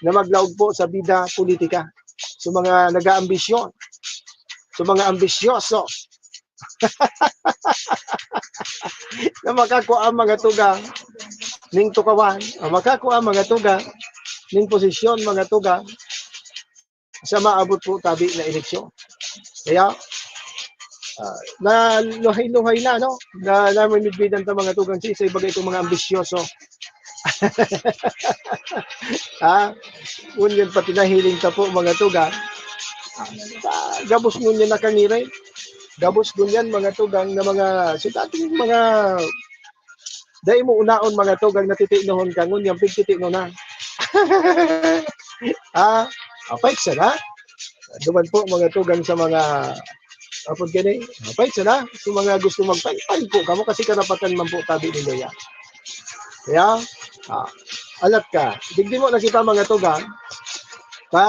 na maglaog po sa bida politika. So, mga nag-aambisyon, so, mga ambisyoso na makakua, mga tugang, ning tukawan, o makakua, mga tugang, ning posisyon, mga tugang, sa maabot po tabi na eleksyon. Kaya, ah, na luhay-luhay na, no? Na namimidbidan ta, mga tugang, sa iba itong mga ambisyoso. Ha? Ngunyan pati nahiling ta po, mga tugang. Ah, gabos ngunyan nakangiray. Gabos ngunyan, mga tugang, na mga, sa dating mga, dai mo unaon, mga tugang, na titinohon ka, ngunyan pigtitino na. Ah, apay sana. Duman po, mga tugang, sa mga, apod gani, apay sana. Sa mga gusto magpay, pay po kamo kasi karapatan man po tabi ninda yan. Kaya, ah, alat ka. Digdi mo na kita, mga tugang. Pa,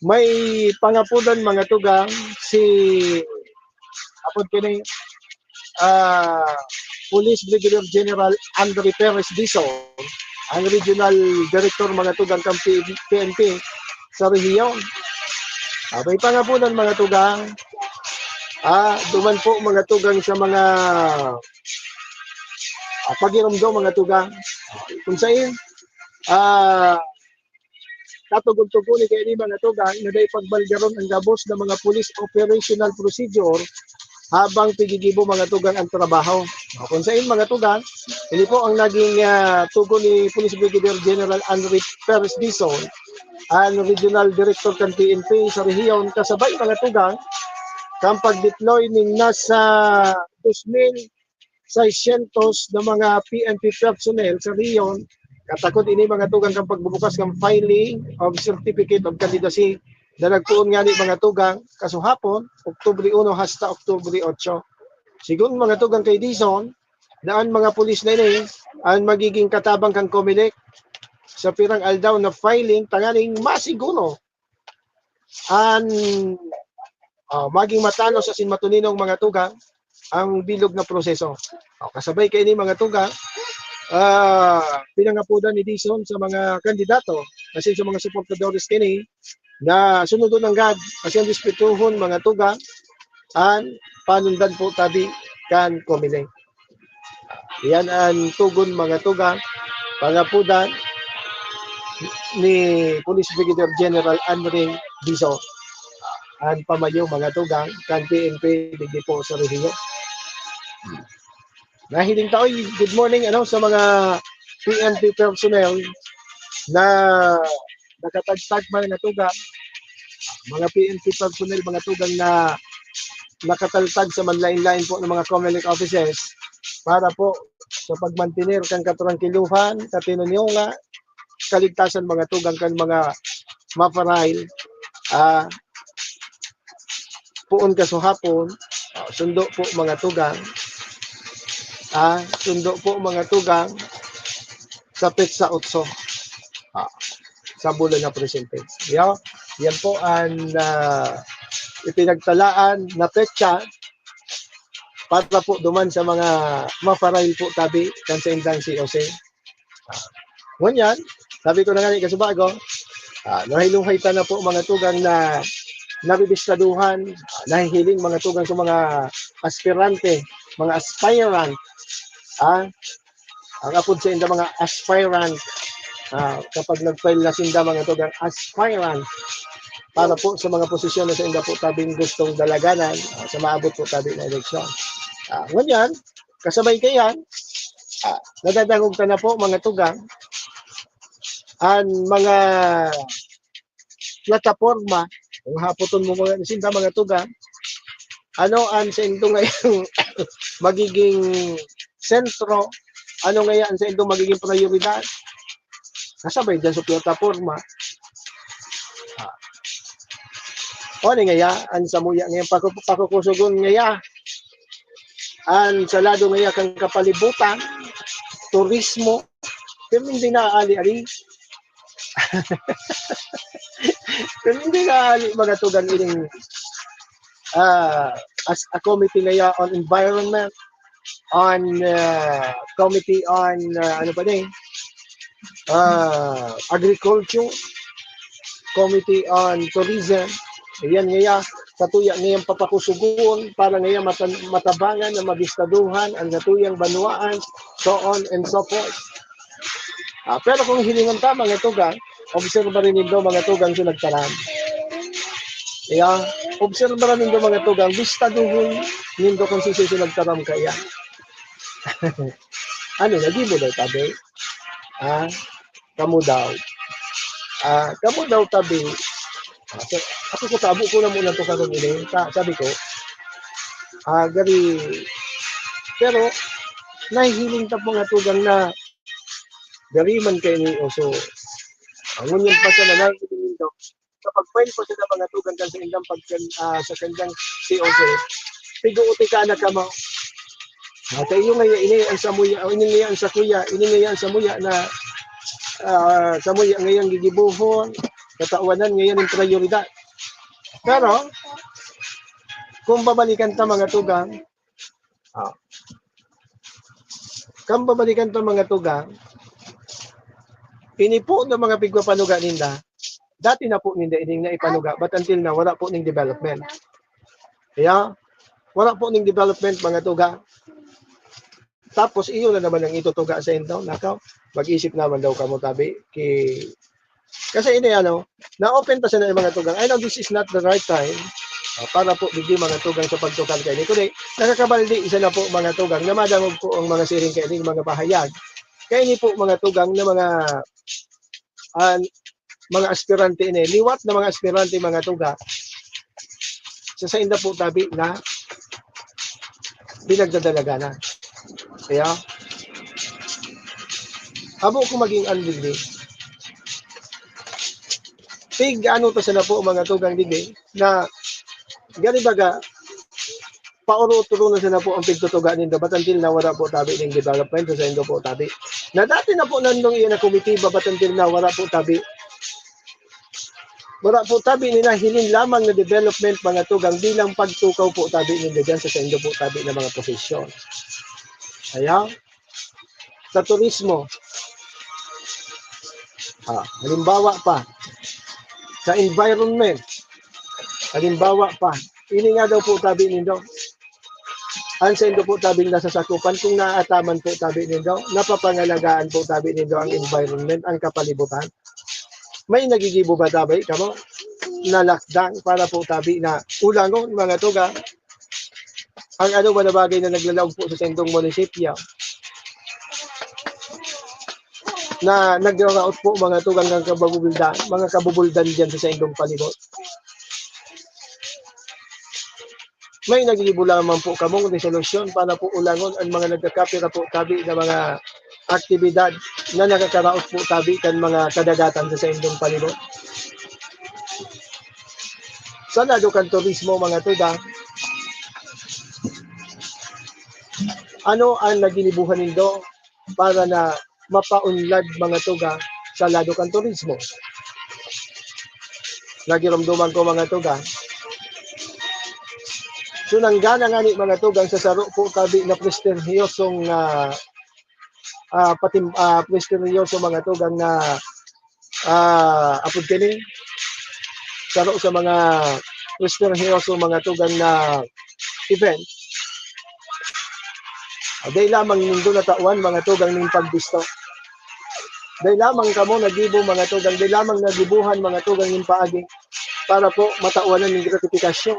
May pangapudan, mga tugang, si, apod kini, ah, Police Brigadier General Andre Perez Dizon, ang Regional Director, mga tugang, kan P-, P N P sa rehiyon. Ah, may pangapudan, mga tugang. Ah, duman po, mga tugang, sa mga, ah, pagirumdom, mga tugang. Kung sain, ah, katugon-tugon ni kaini, mga tugang, na dai pagbalgaron ang gabos na mga police operational procedure habang pigigibo, mga tugang, ang trabaho. O, kung sain, mga tugang, ini po ang naging, ah, tugon ni Police Brigadier General Andre Perez Dizon, ang Regional Director kan P N P sa rehiyon, kasabay, mga tugang, kan pag-deploy ning nasa dos mil seiscientos na mga P N P personnel sa rehiyon, katakod ini, mga tugang, kan pagbubukas kan filing of Certificate of Candidacy na nagpoon ngani, mga tugang, kasuhapon, Oktubre uno hasta Oktubre otso. Sigon, mga tugang, kay Dizon, na an mga pulis na ini an magiging katabang kan Comelec sa pirang aldaw na filing tanganing masiguro an, ah, maging matanos asin matuninong, mga tugang, ang bilog na proseso. O, kasabay kaini, mga tugang, ah, pinangapodan ni Dizon sa mga kandidato asin sa mga suportadores kini na sunodon nanggad asin respetuhon, mga tugang, an panundan po tabi kan Comelec. Iyan an tugon, mga tugang, pangapodan ni Police Brigadier General Andre Dizon, an pamayo, mga tugang, kan P N P digdi po sa rehiyon. Nahiling ta, oy, good morning, ano, sa mga P N P personnel na nakatagtag, mga tugang, mga P N P personnel, mga tugang, na nakataltag sa manlain-lain po ng mga Comelec offices para po sa pagmantener kan katrangkiluhan, katinunyonga, kaligtasan, mga tugang, kan mga maparail, ah, poon kasuhapon, ah, sundo po, mga tugang, ah, sundo po, mga tugang, sa petsa otso, ah, sa bulan na presente. Yo, yan po an, ah, ipinagtalaan na petsa para po duman sa mga maparail po tabi kan saindang C O C. Ah, ngunyan, sabi ko na nga ni kasubago, ah, nahiluhay ta na po, mga tugang, na nabibistaduhan, ah, nahihiling, mga tugang, sa mga aspirante, mga aspirant, ah, ang apod sa inda, mga aspirant, ah, kapag nag-file na sinda, mga tugang, aspirant, para po sa mga posisyon na sa inda po tabing gustong dalaganan, ah, sa maabot po tabi na eleksyon. Ah, ngunyan, kasabay kaiyan, ah, nadadangog ta na po, mga tugang, an mga plataporma, kung hapoton mo mga sinda, mga tugang, ano an saindo ngayang magiging sentro, ano ngaya an saindo magiging prayoridad? Kasabay diyan sa plataporma. Ah. O, ano ngaya an samuya ngayang paku-, pakukusogon ngaya? An sa lado ngaya kan kapalibutan, turismo, pero hindi naaali-ali. Pero hindi naaali, mga tugang, ining, ah, as a committee ngaya on environment, on, ah, committee on, ah, ano pa ni? Ah, agriculture, committee on tourism. Ayan ngaya, satuya ngayang papakusugon para ngaya matan-, matabangan na mabistaduhan an satuyang banwaan, so on and so forth. Ah, pero kung hilingon ta, mga tugang, obserbaran nindo, mga tugang, sa nagtaram. Kaya, obserbaran nindo, mga tugang, bistaduhon nindo kung sisay sa nagtaram kaya. Ano, nagibo daw tabi? Ah, kamo daw. Ah, kamo daw tabi. Ah, so, ako ko tabo ko na muna to karong ini. Sa-, sabi ko, ah, gari, pero nahihiling ta, mga tugang, na gari man kaini, o so, ang ngunyan pa siya na nahihiling daw. Kapag file pa sila, mga tugang, kan sa indang pag-, ah, sa kandang C O C, tigo-uti ka na kamo. Ah, sa iyo ngayon, ini ang samuya, o ini ngayon ang sakuya, ini ngayon ang samuya na, ah, samuya ngayong gigibuhon. Katawanan ngayon ang prioridad. Pero, kung babalikan ta, mga tugang, ah, kung babalikan ta, mga tugang, ini po na mga pigpapanuga ninda, dati na po ninda ining naipanuga, but until now, wala po ning development. Kaya, wala po ning development, mga tugang. Tapos, iyo na naman ang itutuga sa inyo, nakaw. Mag-isip naman daw kamo, tabi, ki-, kasi ini, ano, na-open pa sana yung mga tugang. I know this is not the right time, ah, para po, digdi mga tugang sa pagtukar kaini. Kundi, nakakabaldi sana po, mga tugang, na madangog po ang mga siring kaini, mga pahayag. Kaini po, mga tugang, na mga, ah, mga aspirante ini, liwat na mga aspirante, mga tugang, sa sainda po tabi na pinagdadalaganan. Kaya, amo ko maging ano digdi. Tig ano to sana po, mga tugang digdi, na gani baga, pauro-turo na sana po ang pigtutuga nindo. But until now, wala po tabi ning development sa saindo po tabi. Na dati na po nandong iyan na komitiba, but until now, wala po tabi. Wala po tabi nila hiling lamang na development, mga tugang, bilang pagtukaw po tabi nindo dyan sa saindo po tabi na mga posisyon. Ayan. Sa turismo. Ah, halimbawa pa, sa environment. Halimbawa pa, ini nga daw po tabi nindo. Ang saindo po tabing nasasakupan, kung naataman po tabi nindo, napapangalagaan po tabi nindo ang environment, ang kapalibutan. May nagigibo ba tabi kamo na lakdang para po tabi na ulangon, mga tugang? Ang ano ba na bagay na naglalaog po sa saindong munisipyo na nagraraot po, mga tugang, ng kababuldan, mga kabubuldan diyan sa saindong palibot? May nagigibo lamang po kamong resolusyon para po ulangon ang mga nagkakapira po tabi na mga aktibidad na nakakaraot po tabi kan mga kadagatan sa saindong palibot? Sa lado kan turismo, mga tugang, ano ang naginibuhan nindo para na mapaunlad, mga tugang, sa lado kan turismo? Nagiromdoman ko, mga tugang. So, nanggana ngani, mga tugang, sa saro po tabi na prestigyosong, ah, ah, patim-, ah, prestigyoso, mga tugang, na, ah, apod kini, saro sa mga prestigyoso, mga tugang, na event. Ah, dai lamang nindo natawan, mga tugang, ning pagbisto. Dai lamang kamo nagibo, mga tugang, dai lamang nagibuhan, mga tugang, ning paagi para po matawan na ning gratifikasyon.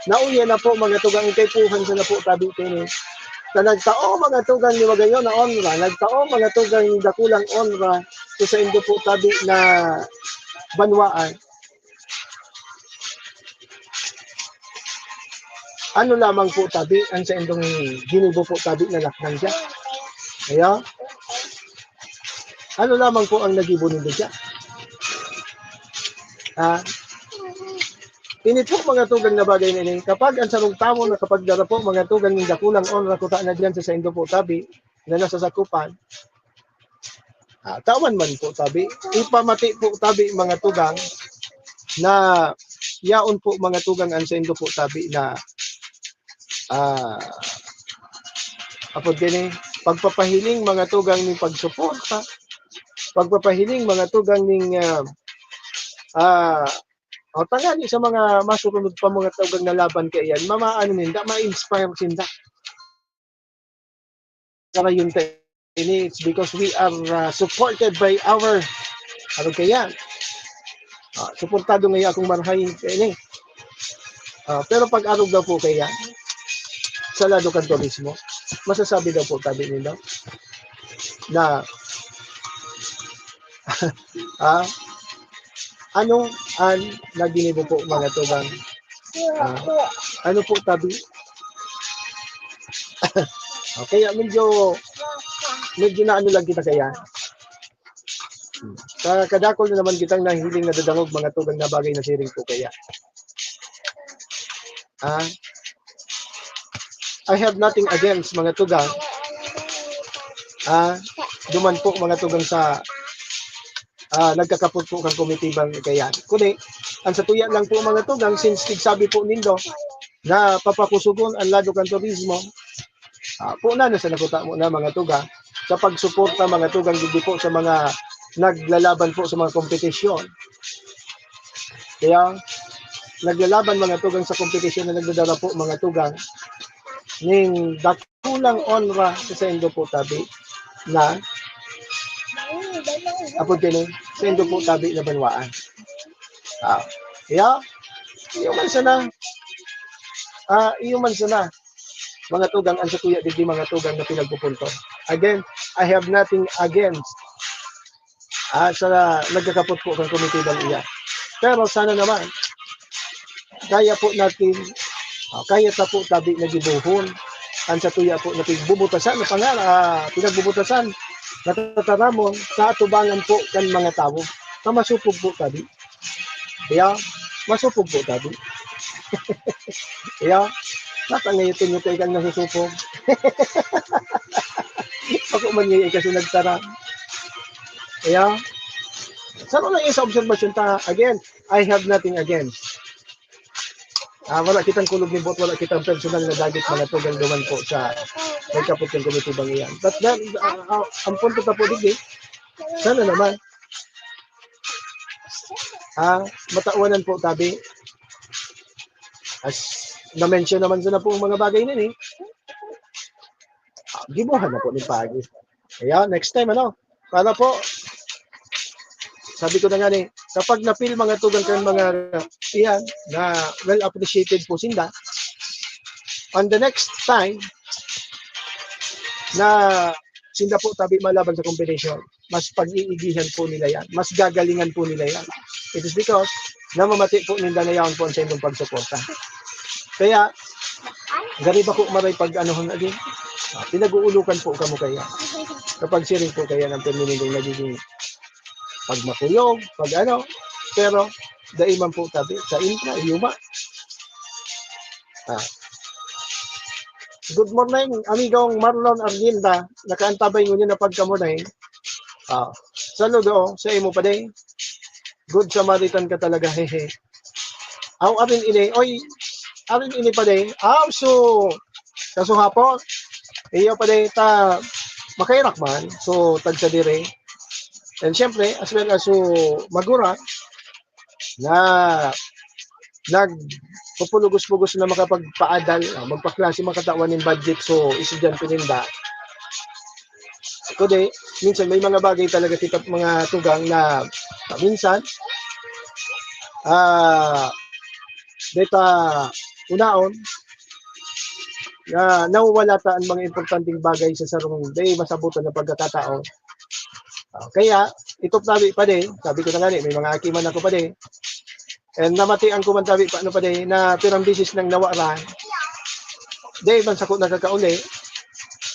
Nauya na po, mga tugang, kaipuhan sa na po tabi kini. Na nagtao, mga tugang, ni magayon na onra, nagtao, mga tugang, ni dakulang onra sa saindo po tabi na banwaan. Ano lamang po tabi ang saindong ginibo po tabi na lakdang diyan? Ayan. Ano lamang po ang nagibo nindo diyan? Ah, ini po, mga tugang, na bagay na ini, kapag ang sarong tawo nakapagdara po, mga tugang, nin dakulang onra kuta na diyan sa saindo po tabi na nasasakupan, ah, tawan man po tabi, ipamati po tabi, mga tugang, na yaon po, mga tugang, ang saindo po tabi na, ah, apod kini, pagpapahiling, mga tugang, ning pagsuporta, pagpapahiling, mga tugang, ning, ah, ah, o tangani sa mga masurunod pa, mga tugang, na laban kaiyan, mamaano ninda, ma-inspire sinda. Karayon ta ini, it's because we are, ah, supported by our, ano kaya? Ah, suportado ngayon akong marahay ini. Ah, pero pag arog daw po kaya, sa lado kan turismo, masasabi daw po tabi nila na, ah, ano ang naginibo po, mga tugang? Ah, ano po tabi? Ah, kaya medyo, medyo na ano lang kita kaya. Hmm. Sa kadakol na naman kitang nahiling na dadangog, mga tugang, na bagay na siring po kaya. Ah, I have nothing against, mga tugang. Ah, duman po, mga tugang, sa ah, nagkakapot po kan komitibang kaiyan. Kundi, ang satuya lang po, mga tugang, since tigsabi po nindo na papakusugon ang lado kan turismo, ah, po na, nasa nakuta mo na, mga tugang, sa pagsuporta, mga tugang, digdi po sa mga naglalaban po sa mga kompetisyon. Kaya, naglalaban, mga tugang, sa kompetisyon na nagdadara po, mga tugang, ning dakulang onra sa saindo po tabi na, apod kini, saindo po tabi na banwaan. Ah, kaya, iyo man sana, ah, iyo man sana, mga tugang, ang satuya digdi, mga tugang, na pinagpupunto. Again, I have nothing against, ah, sa nagkakapot po kan komitibang iyan. Pero sana naman, kaya po natin, ah, kaya ta po tabi na gibohon ang satuya po na pigbubutasan, na pangar-, ah, pinagbubutasan, natataramon sa atubangan po kan mga tawo. Na masupog po tabi. Kaya, masupog po tabi. Kaya, natangayotin nyo kayo kang nasusupog. Ako man ngayon kasi nagtara. Kaya, sa mga isa obserbasyon ta, again, I have nothing against. Ah, wala kitang kulog ni buot, wala kitang personal na dagit, mga tugang, duman po sa nagkapot kan komitibang iyan. But then, ah, ah, ang punto ta po digdi, sana naman, ah, matawanan po tabi. As na-mention naman sana po ang mga bagay na ni. Ah, gibuhan na po ni pagi. Ayan, next time, ano? Para po, sabi ko na nga ni, kapag napil, mga tugang, kan mga iyan na well appreciated po sinda, on the next time na sinda po tabi malaban sa competition, mas pag-iigihan po nila yan, mas gagalingan po nila yan. It is because namamati po ninda na yaon po ang saindong pagsuporta. Kaya, gari ba ko maray pag-anuhan lagi? Ah, pinag-uulukan po kamo kaya. Kapag siring po kaya ng feminine nagiging pag makuyog, pag ano, pero dai man po tabi, sa intra, yuma. Ah. Good morning, amigong Marlon Arginda. Nakaantabay ngunyan na pagkamorning. Ah, saludo sa imo, padi. Good Samaritan ka talaga, hehe. Aw, arin ini, oy, arin ini, padi. Aw, so, sa suhapon, iyo, padi, ta, makairak man, so, tagsa dire. And syempre, as well as so, Magura, na nagpupulugos-pugos na makapagpaadal, ah, magpaklase, makatawan nin budget so estudyante ninda. Kundi, minsan may mga bagay talaga kita mga tugang na, ah, minsan, ah, deta unaon, na nawawala ta ang mga importanteng bagay sa sarong dai masabutan na pagkakataon. Ah, kaya, ito tabi, padi, sabi ko na nga ni, may mga aki man ako, padi. And namatian ko man tabi pa, ano, padi, na pirang bisis nang nawaran. Dai man sako nakakauli.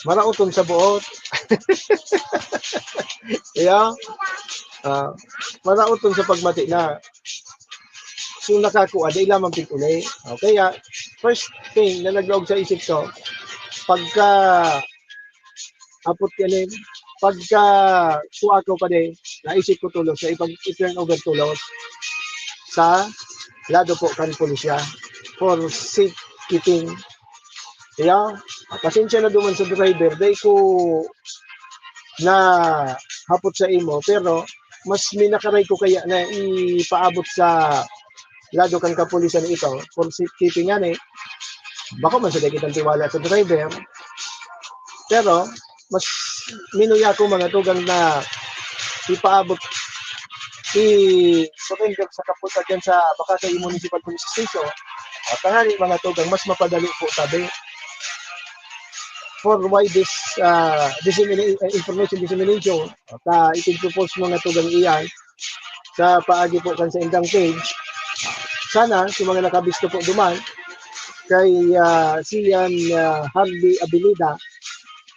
Maraoton sa buot. Yeah. Ah, maraoton sa pagmati na. So, nakakua, dai lamang pig-uli. Ah, kaya, first thing na naglaog sa isip ko, pagka apot kanin, pagka kuha ko pa din, naisip ko tulos na ipag-, i-turn over tulos sa lado po kan pulisya for safekeeping. Kaya, pasensya na duman sa driver, dai ko na hapot sa imo, pero mas minakaray ko kaya na ipaabot sa lado kan kapulisan ito, for safekeeping ngani, bako man sa dai kitang tiwala sa driver, pero mas minuya ko mga tugang na ipaabot, i-surrender sa kapulisan dyan sa Bacacay Municipal Police Station. At tangali mga tugang, mas mapadali po tabi for wide dis-, ah, dissemina-, information dissemination. At, ah, ipinpropose mga tugang iyan sa paagi po kan sa indang page. Sana sa mga nakabisto po duman kay, ah, Sian, ah, Harvey Abilida,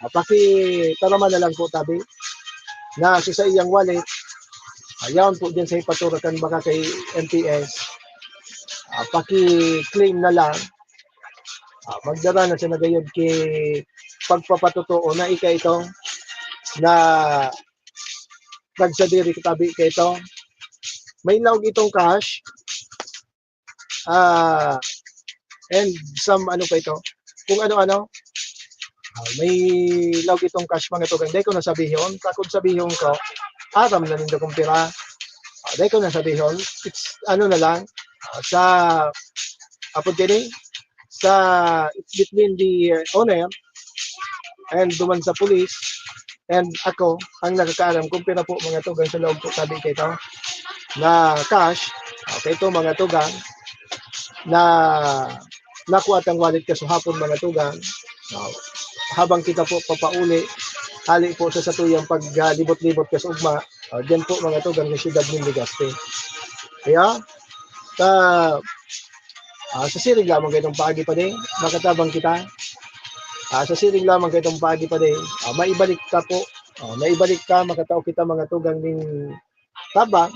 ah, pakitaraman na lang po tabi na sa saiyang wallet, ah, yaon po dyan sa ipaturakan baka kay M P S. Ah, paki-claim na lang. Ah, magdara na siya na gayod ki pagpapatotoo na ika ito na tagsadiri tabi kaito. May laog itong cash. Ah, and some ano pa ito, kung ano-ano. Ah, may laog itong cash, mga tugang. Dai ko na sabihon, takod sabihon ko, aram na nindo kung pira. Ah, dai ko na sabihon, it's ano na lang, ah, sa, apod kini, sa, it's between the, uh, owner and duman sa pulis. And ako ang nakakaaram kung pira po, mga tugang, sa laog po tabi kaito na cash. Okay, ito, mga tugang, na nakuha tang wallet kasuhapon, mga tugang. Ah, habang kita po papauli, hali po sa satuyang paglibot-libot kas ugma, ah, diyan po, mga tugang, sa siyudad nin Legazpi. Kaya, sa, ah, sa siring lamang kaitong paagi pa din, makatabang kita. Ah, sa siring lamang kaitong paagi pa din, ah, maibalik ta po. Ah, maibalik ta, makatao kita, mga tugang nin tabang.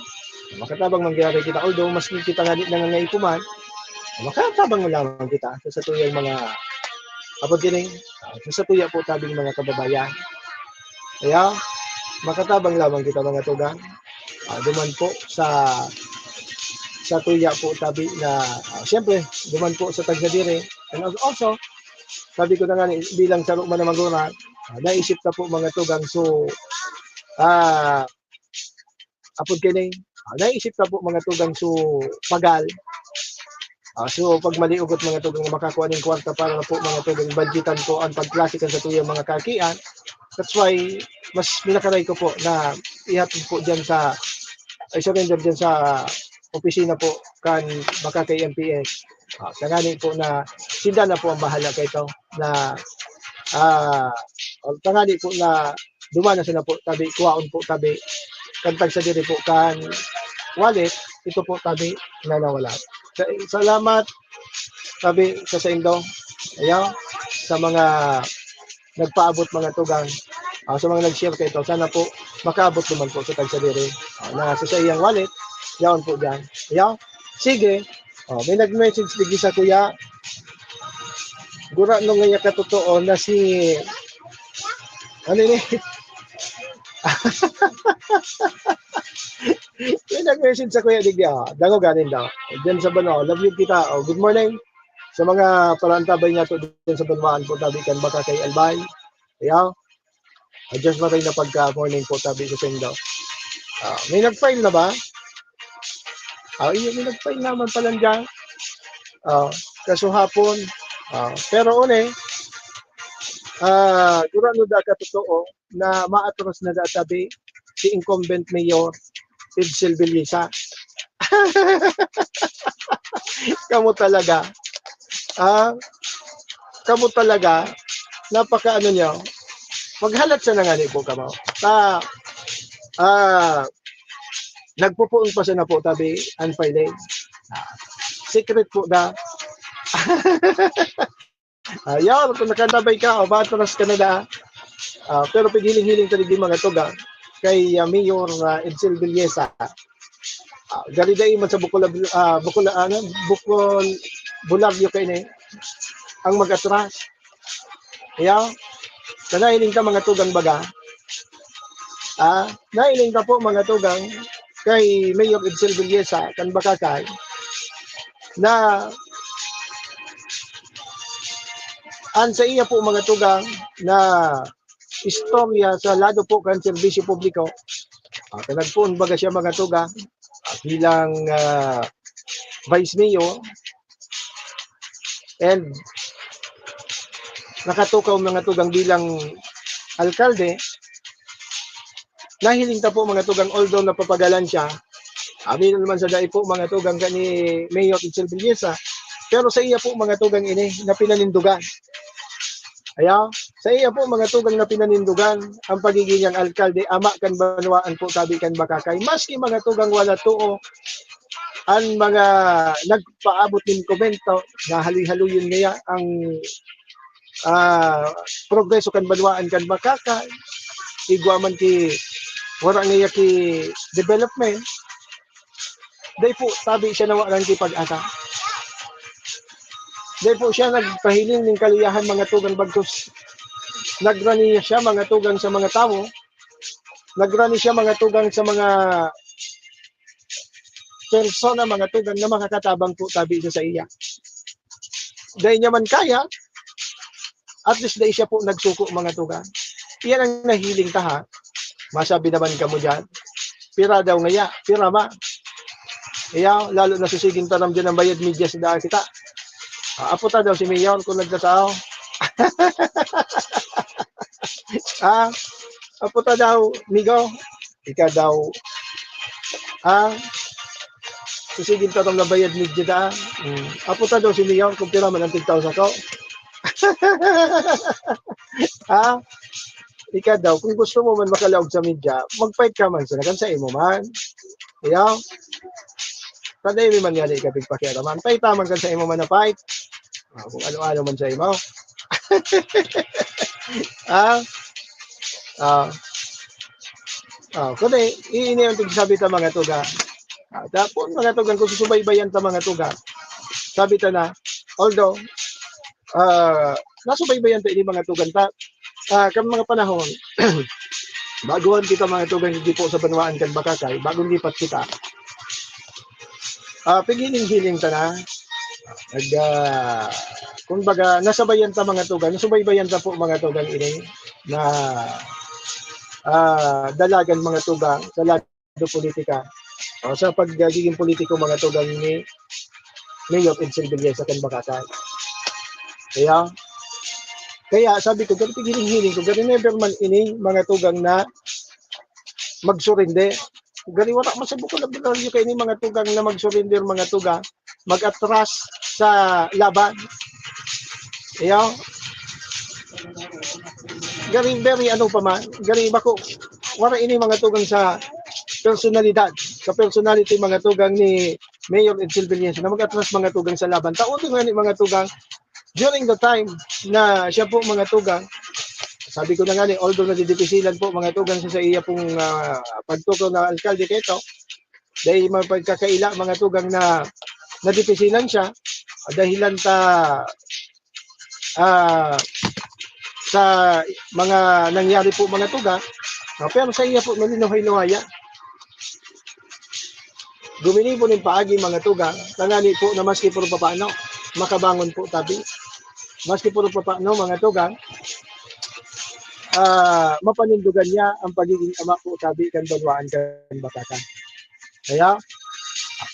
Makatabang mangyari kita. Although, maski kita nga di nangangaipo man, makatabang lamang kita sa satuyang mga, apod kini, ah, sa satuya po tabing mga kababayan. Kaya, makatabang lamang kita, mga tugang. Ah, duman po sa, sa tuya po tabi na, ah, siyempre, duman po sa tagsadiri. And al-, also, sabi ko na nga, ni-, bilang saro man na magurang, ah, naisip na po, mga tugang. So, ah, apod kini, ah, naisip na po, mga tugang, so, pagal. Ah, so, pag maliugot, mga tugang, na makakua ning kwarta para na po, mga tugang, budgetan po ang pagklase kan satuyang mga kakian. That's why, mas minakaray ko po na ihatod po dyan sa, i-surrender dyan sa opisina po kan Makakay M P S. Ah, tangani po na sinda na po ang bahala kaito na, ah, tangani po na duman na sana po tabi, kuhaon po tabi. Kan tagsadiri po kan wallet, ito po tabi na nawala. Sa-, salamat tabi sa saindo. Ayaw, sa mga nagpaabot, mga tugang. Ah, sa mga nag-share kaito, sana po makaabot duman po sa tagsadiri. Ah, na sa saiyang wallet, yaon po diyan. Ayaw, sige. Oh, may nag-message digdi sa kuya. Gurano ngaya katotoo na si, ano ini? May nag-message sa kuya digdi, ah. Dangoga ninda. Diyan sa Banwa, love you kita. Oh, good morning. Sa mga palantabay nga to diyan sa Banwaan po, tabi kan Makakay Albay. Ayaw. Ah, just matay na pagka morning po, tabi sa saindo. Ah, may nag-file na ba? Ah, iyo, may nag-file naman pala diyan. Ah, kasuhapon. Ah, pero uni, ah, gurano da katotoo na maatras na da tabi si incumbent mayor Edsel Villesa. Kamo talaga. Ah, kamo talaga, napaka ano niyo, maghalat sa nangani po kamo. Ta, ah, nagpupuon pa sana po tabi ang filing. Ah, secret po da. Ayaw, kung nakanabay ka, o ba, atras ka na da. Ah, pero pighiling-hiling ta digdi, mga tugang, kay, ah, Mayor, ah, Edsel Villesa. Ah, gari dai man sa Bukol, ah, Bukol, ano, Bukol, Bulagyo kaini ang mag-atras. Ayaw, sa nahiling ta, mga tugang, baga. Ah, nahiling ta po, mga tugang, kay Mayor Edsel Villesa kan Bakakay na an saiya po, mga tugang, na istorya sa lado po kan serbisyo publiko. Ah, nagpoon baga siya, mga tugang, ah, bilang, ah, vice mayor, and nakatukaw, mga tugang, bilang alkalde. Nahiling ta po, mga tugang, although napapagalan siya, abi na naman sa dai po, mga tugang, kan ni Mayor Edsel Villesa, pero saiya po, mga tugang, ini na pinanindugan. Ayaw, saiya po, mga tugang, na pinanindugan ang pagiging niyang alkalde, ama kan banwaan po, tabi kan Bakakay. Maski, mga tugang, wala too an mga nagpaabot nin komento na haloy-haloyon niya ang, ah, progreso kan banwaan kan Bakakay. Igwa man ki, wala niya ki development. Dai po, tabi siya nawalan ki pag-asa. Dai po siya nagpahiling nin kaliyahan, mga tugang, bagkus nagrani siya, mga tugang, sa mga tawo. Nagrani siya, mga tugang, sa mga persona, mga tugang, na makakatabang po tabi sa saiya. Dai niya man kaya, at least dai siya po nagsuko, mga tugang. Iyan ang nahiling ta, ha. Masabi naman kamo diyan, pira daw ngaya, pira ma. Iya, lalo na sa siging tanom diyan ang bayad medyas na kita. Ah, apo ta daw si Mayor kung nagtatao. Ah, apo ta daw, Migo. Ika daw. Ah, sa siging tanom na bayad medyo da. Hmm. Apo ta daw si Mayor kung pira man ang tig thousand ko. Ah, ika daw, kung gusto mo man makalaog sa media, mag-fight ka man sila, kan sa imo man. Iya? Kada imi man yan, ika pigpakiaraman. Fight man kan sa imo man na fight. Ah, kung ano-ano man sa imo. Ah? Ah. Ah, kundi, iini ang tigsabi ta, mga tugang. Ah, tapos, mga tugang, kung susubaybayan ta, mga tugang, sabi ta na, although, ah, nasubaybayan ta ini, mga tugang, ta, ah, kan mga panahon, baguhan kita, mga tugang, di po sa banwaan kan Bakakay, bagong lipat kita. Ah, pighiling-hiling ta na. Nag, ah, kumbaga, nasabayan ta, mga tugang, nasubaybayan ta po, mga tugang, ini na, ah, dalagan, mga tugang, sa lado politika. O, sa pagiging politiko, mga tugang, ni Mayor Edsel Villesa kan Bakakay. Kaya, kaya sabi ko, garo pighiling-hiling ko, garo never man ini, mga tugang, na magsurrender. Garo wala man sa bokabularyo kaini, mga tugang, na magsurrender, mga tugang, mag-atras sa laban. Iyo. Garo very ano pa man, garo bako, wala ini, mga tugang, sa personalidad, sa personality, mga tugang, ni Mayor Edsel Villesa na mag-atras, mga tugang, sa laban. Tao din nga ni, mga tugang, during the time na siya po, mga tugang, sabi ko na nga ni, although nadidipisilan po, mga tugang, sa, sa iya pong, ah, pagtukaw na alkalde kaito, dahil mapagkakaila, mga tugang, na nadipisilan siya, dahilan ta, ah, sa mga nangyari po, mga tugang, ah, pero sa iya po, nalinuhay-luhaya. Guminibo nin paagi, mga tugang, tangani po na maski puro papaano, makabangon po tabi. Maski puro papaano, mga tugang, ah, mapanindogan niya ang pagiging ama po tabi kan banwaan kan Batakan. Kaya,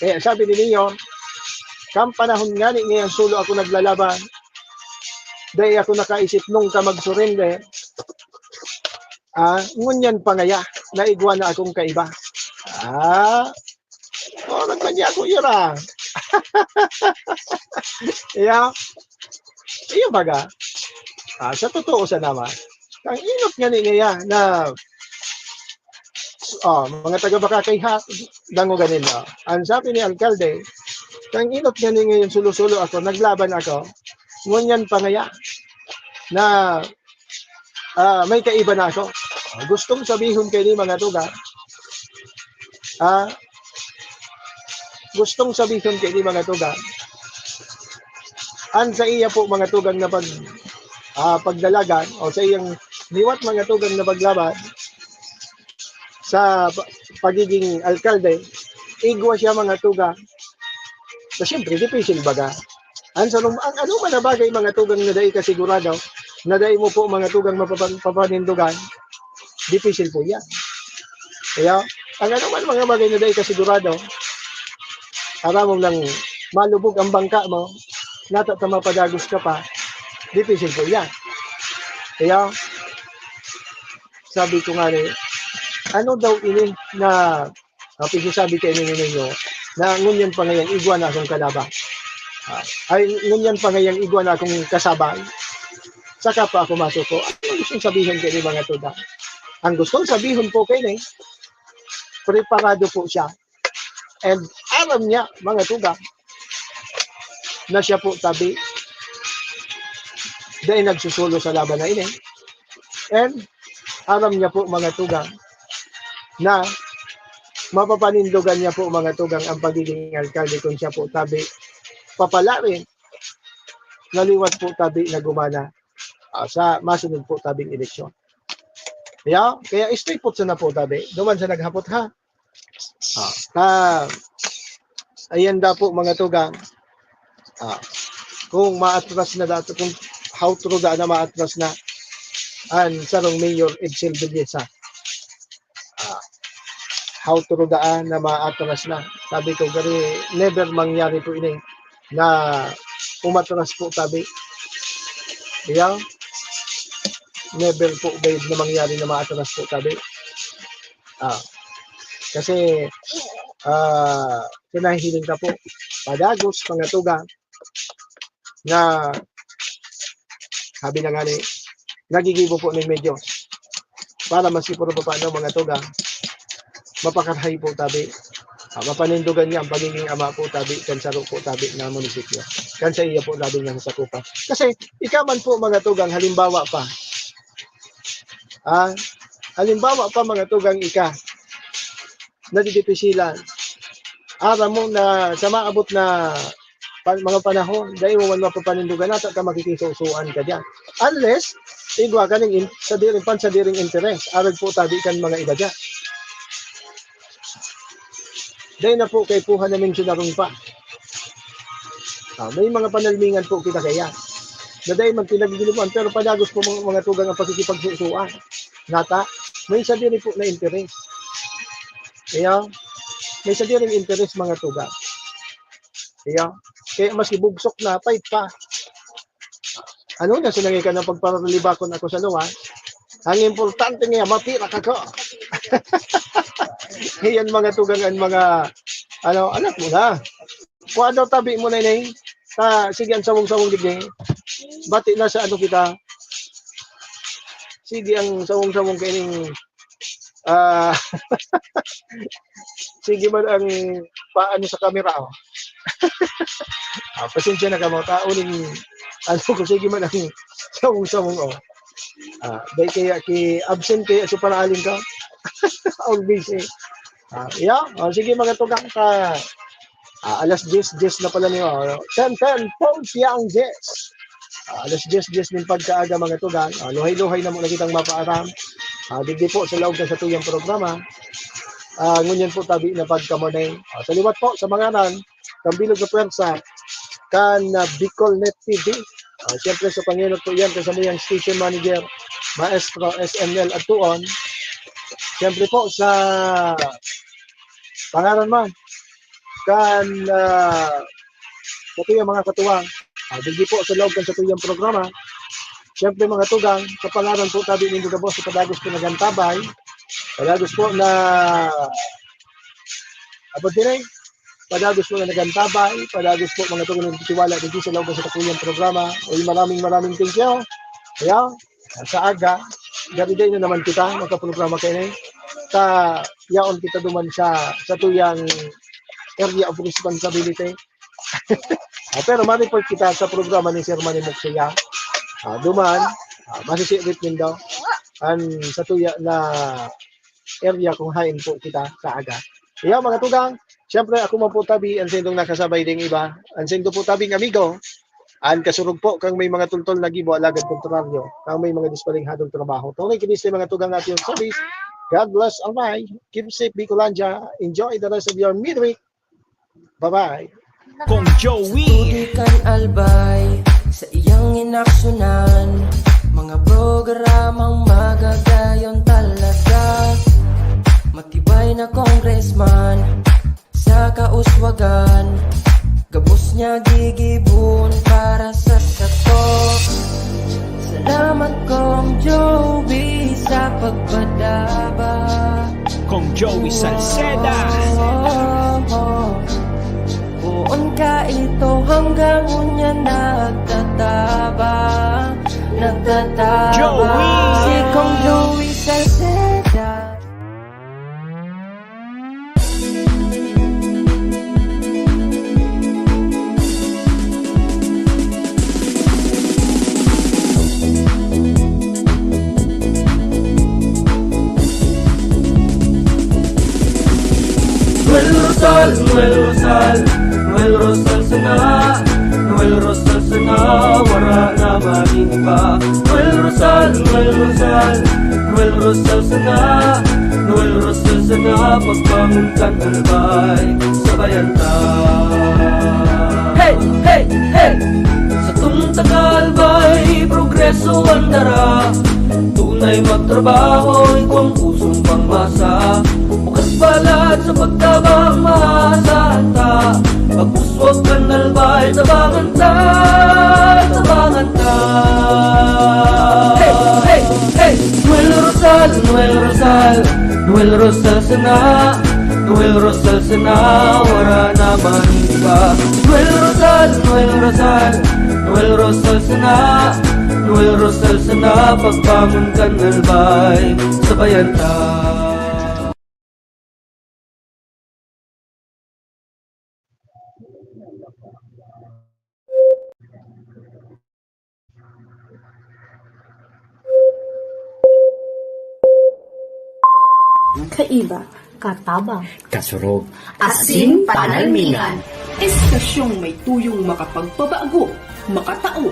kaya sabi ni Mayor, kan panahon ngani ngayon solo ako naglalaban, dai ako nakaisip nung ka mag-surrender, ah, ngunyan pa ngaya, naigwa na akong kaiba. Ah, oh, nagmanya ako, ira. Iya, iya baga. Ah, sa totoo sa naman, ang inot nga ni niya na, oh, mga taga Bakakay ha, dango ganin, no? Ang sabi ni alkalde, ang inot nga ni ngayon, sulo-sulo ako, naglaban ako, ngunyan pa ngaya na, ah, may kaiba na ako. Ah, gustong sabihon kaini, mga tugang, ah, gustong sabihon kaini, mga tugang, an sa iya po, mga tugang, na pag, ah, pagdalagan o sa iyang liwat, mga tugang, na paglaban sa pa-, pagiging alkalde, igwa siya, mga tugang. So, siyempre, difícil baga. Ang, sa, ang ano man na bagay, mga tugang, na dai ka sigurado, na dai mo po, mga tugang, mapapan-, papanindogan, difícil po yan. Kaya, ang ano man mga bagay na dai ka sigurado, aram mo lang malubog ang bangka mo, nata ta mapadagos ka pa, difícil po yan. Kaya, sabi ko nga ni, ano daw ini na, ah, pigsasabi kaini ninyo, na ngunyan pa ngayang igwa na akong kalaban? Ah, ay, ngunyan pa ngayang igwa na akong kasabay? Saka pa ako masuko. Ano gustong sabihon kaini, mga tugang? Ang gustong sabihon po kaini, preparado po siya. And aram niya, mga tugang, na siya po tabi dai nagsusulo sa laban na ini. And aram niya po, mga tugang, na mapapanindogan niya po, mga tugang, ang pagiging alkalde kung siya po tabi papalarin na liwat po tabi na gumana, ah, sa masunod po tabing eleksyon. Ya, kaya stay put sana po tabi. Duman sa naghapot ha. Ah, ta, ayan da po mga tugang. Ah, kung maatras na dato, kung how true da na maatras na an sarong Mayor Edsel Villesa. Ah, how true da na maatras na. Sabi ko, gari, never mangyari po ini na umatras po tabi. Yeah? Never po, guys, na mangyari na maatras po tabi. Ah, kasi, ah, pinahihiling ka po, padagos, mga tugang, na sabi na nga ni, nagigibo po ning medyo para maski puro pa paano mga tugang, mapakarahay po tabi. Ah, mapanindugan niya ang pagiging ama po tabi, kan saro po tabi na munisipyo. Kan sa iya po tabi nga sasakupan. Kasi, ika man po mga tugang, halimbawa pa. Ah, halimbawa pa mga tugang ika, nadidipisilan. Aram mo na sa maabot na pa-, mga panahon, dai mo man mapapanindugan, nata ka makikisusuan ka diyan. Unless, igwa ka ning in-, sadiring, pansadiring interes, arog po tabi kan mga iba diyan. Dai na po kaipuhan na mensyonarong pa. Ah, may mga panalmingan po kita kaya. Na dai man pinagigiliwan, pero padagos po mga, mga tugang ang pakikipagsusuan. Nata, may sadiri po na interes. Kaya, may sadiring interes mga tugang. Kaya, kaya mas ibugsok na, pait pa. Ano na, sinangay ka ng pagparalibakon ako sa luwa. Ang importante nga, mapira ka ko. Yan mga tugang, ang mga, ano, anak mo na. Kung ano, tabi mo na, Ineng. Ta, sige, ang sawong-sawong digdi. Bati na sa ano kita. Sige, ang sawong-sawong kaining, ah, sige man ang paano sa kamera, oh. Ah, pasensya na kamo, ta, uling, ano ko, sige man ang sawong-sawong, oh. Ah, dahil kaya ki-absent kaya sa paraaling ka? Always, eh. Ah, yeah. Oh, sige, mga tugang, ta, ah, alas diyes, diyes na pala niyo, oh. Ten ten, Pontiang diyes. Ah, alas diyes, diyes nin pagkaaga, mga tugang. Ah, luhay-luhay na muna kitang mapaaram. Ah, digdi po sa laog na satuyang programa. Ah, ngunyan po tabi na pagkamorning. Ah, sa liwat po, sa mga nan, kan bilog na pwersa, kan, ah, Bicol Net T V. Ah, siyempre, sa pangenot po yan, kasamuyang station manager, Maestro S M L Atuon. Siyempre po, sa pangaran man, kan, ah, satuyang mga katuwang. Ah, digdi po sa laog kan satuyang programa. Siyempre, mga tugang, sa pangaran po tabi nindo gabos, sa padagos po nagantabay. Padagos po na, abot din eh. Padagos po na nagantabay. Padagos po, mga tugang, nagtitiwala digdi sa laog kan satuyang programa. Uy, maraming, maraming thank you. Kaya, sa aga, gari na naman kita, magkaprograma kayo na eh. Ta, yaon kita duman sa, satuyang area of responsibility. Ah, pero ma-report kita sa programa ni Sir Manny Moxia. Ah, duman, ah, masisirit nindo an satuya na area kung hain po kita sa aga. Kaya, mga tugang, siyempre, ako man po tabi, ang sindong nakasabay ding iba, ang sindo po tabing amigo, an kasurog po kang may mga tultol na gibo, alagad kontraryo, kang may mga dispalinghadong trabaho. Tunay kinis mga tugang ating service. God bless and bye. Keep safe, Bicolandia. Enjoy the rest of your midweek. Bye-bye. Kong Joey. Sa tubig kan Albay, sa iyang inaksyonan, mga programang magagayon talaga. Matibay na congressman, sa kauswagan, gabos niya gigibon para sa sato. Salamat, Kong Joey, sa pagpadaba. Kong Joey Salceda. Poon ka ito hanggang unya nagtataba, nagtataba. Joey! Si Kong Joey Salceda. Noel Rosal, Noel Rosal, Noel Rosal sana, Noel Rosal sana, wara na magin iba. Noel Rosal, Noel Rosal, Noel Rosal sana, Noel Rosal sana, pagbangon kan Albay, sabayan ta. Hey, hey, hey! Satong taga-Albay, progreso an dara. Tunay magtrabaho, igwang pusong pangmasa. Bukas balat sa pagtabang, maasahan ta. Pag-uswag kan Albay, tabangan ta, tabangan ta. Hey, hey, hey! Noel Rosal, Noel Rosal, Noel Rosal sana, Noel Rosal sana, wara na man iba. Noel Rosal, Noel Rosal, Noel Rosal sana, Noel Rosal sana, pagbangon kan Albay, sabayan ta. Kaiba, katabang, kasurog, asin panalmingan. Estasyong may tuyong makapagpabago, makatao,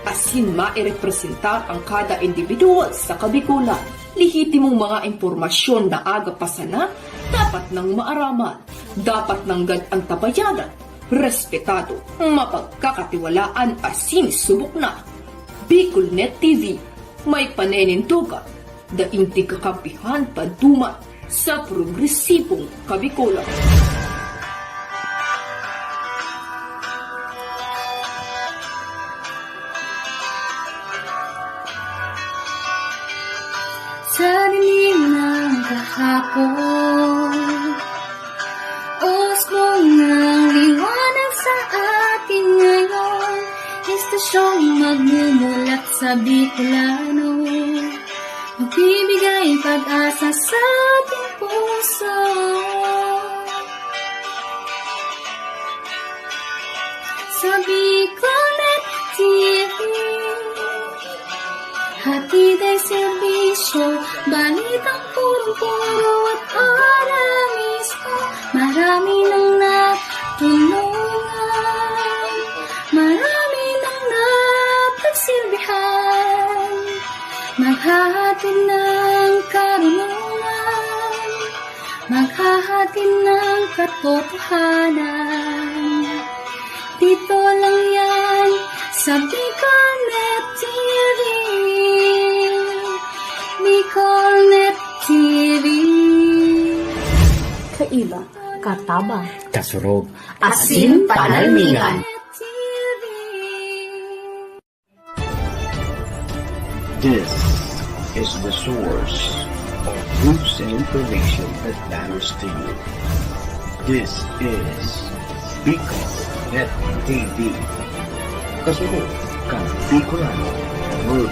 asin mairepresentar ang kada individual sa Kabikolan. Lehitimong mga impormasyon na aga pa sana, dapat nang maaraman, dapat nanggad antabayanan, respetado, mapagkakatiwalaan asin subok na. BicolNet T V, may paninindogan, daing tigkakampihan paduman sa progresibong Kabikolan. Sa dinig ng kahapon, usbong ng liwanag sa atin ngayon. Estasyong magmumulat sa Bicolano, magbibigay pag-asa sa ating puso. Sa BicolNet T V, hatid ay serbisyo, balitang punong-puno at ora mismo. Marami nang natulungan, marami nang napagsilbihan, maghahatid ng karunungan, maghahatid ng katotohanan. Dito lang yan sa BicolNet T V. BicolNet T V. Kaiba, katabang, kasurog, asin panalmingan. This is the source of news and information that matters to you. This is BicolNet T V. Kasunod kan Bicolano World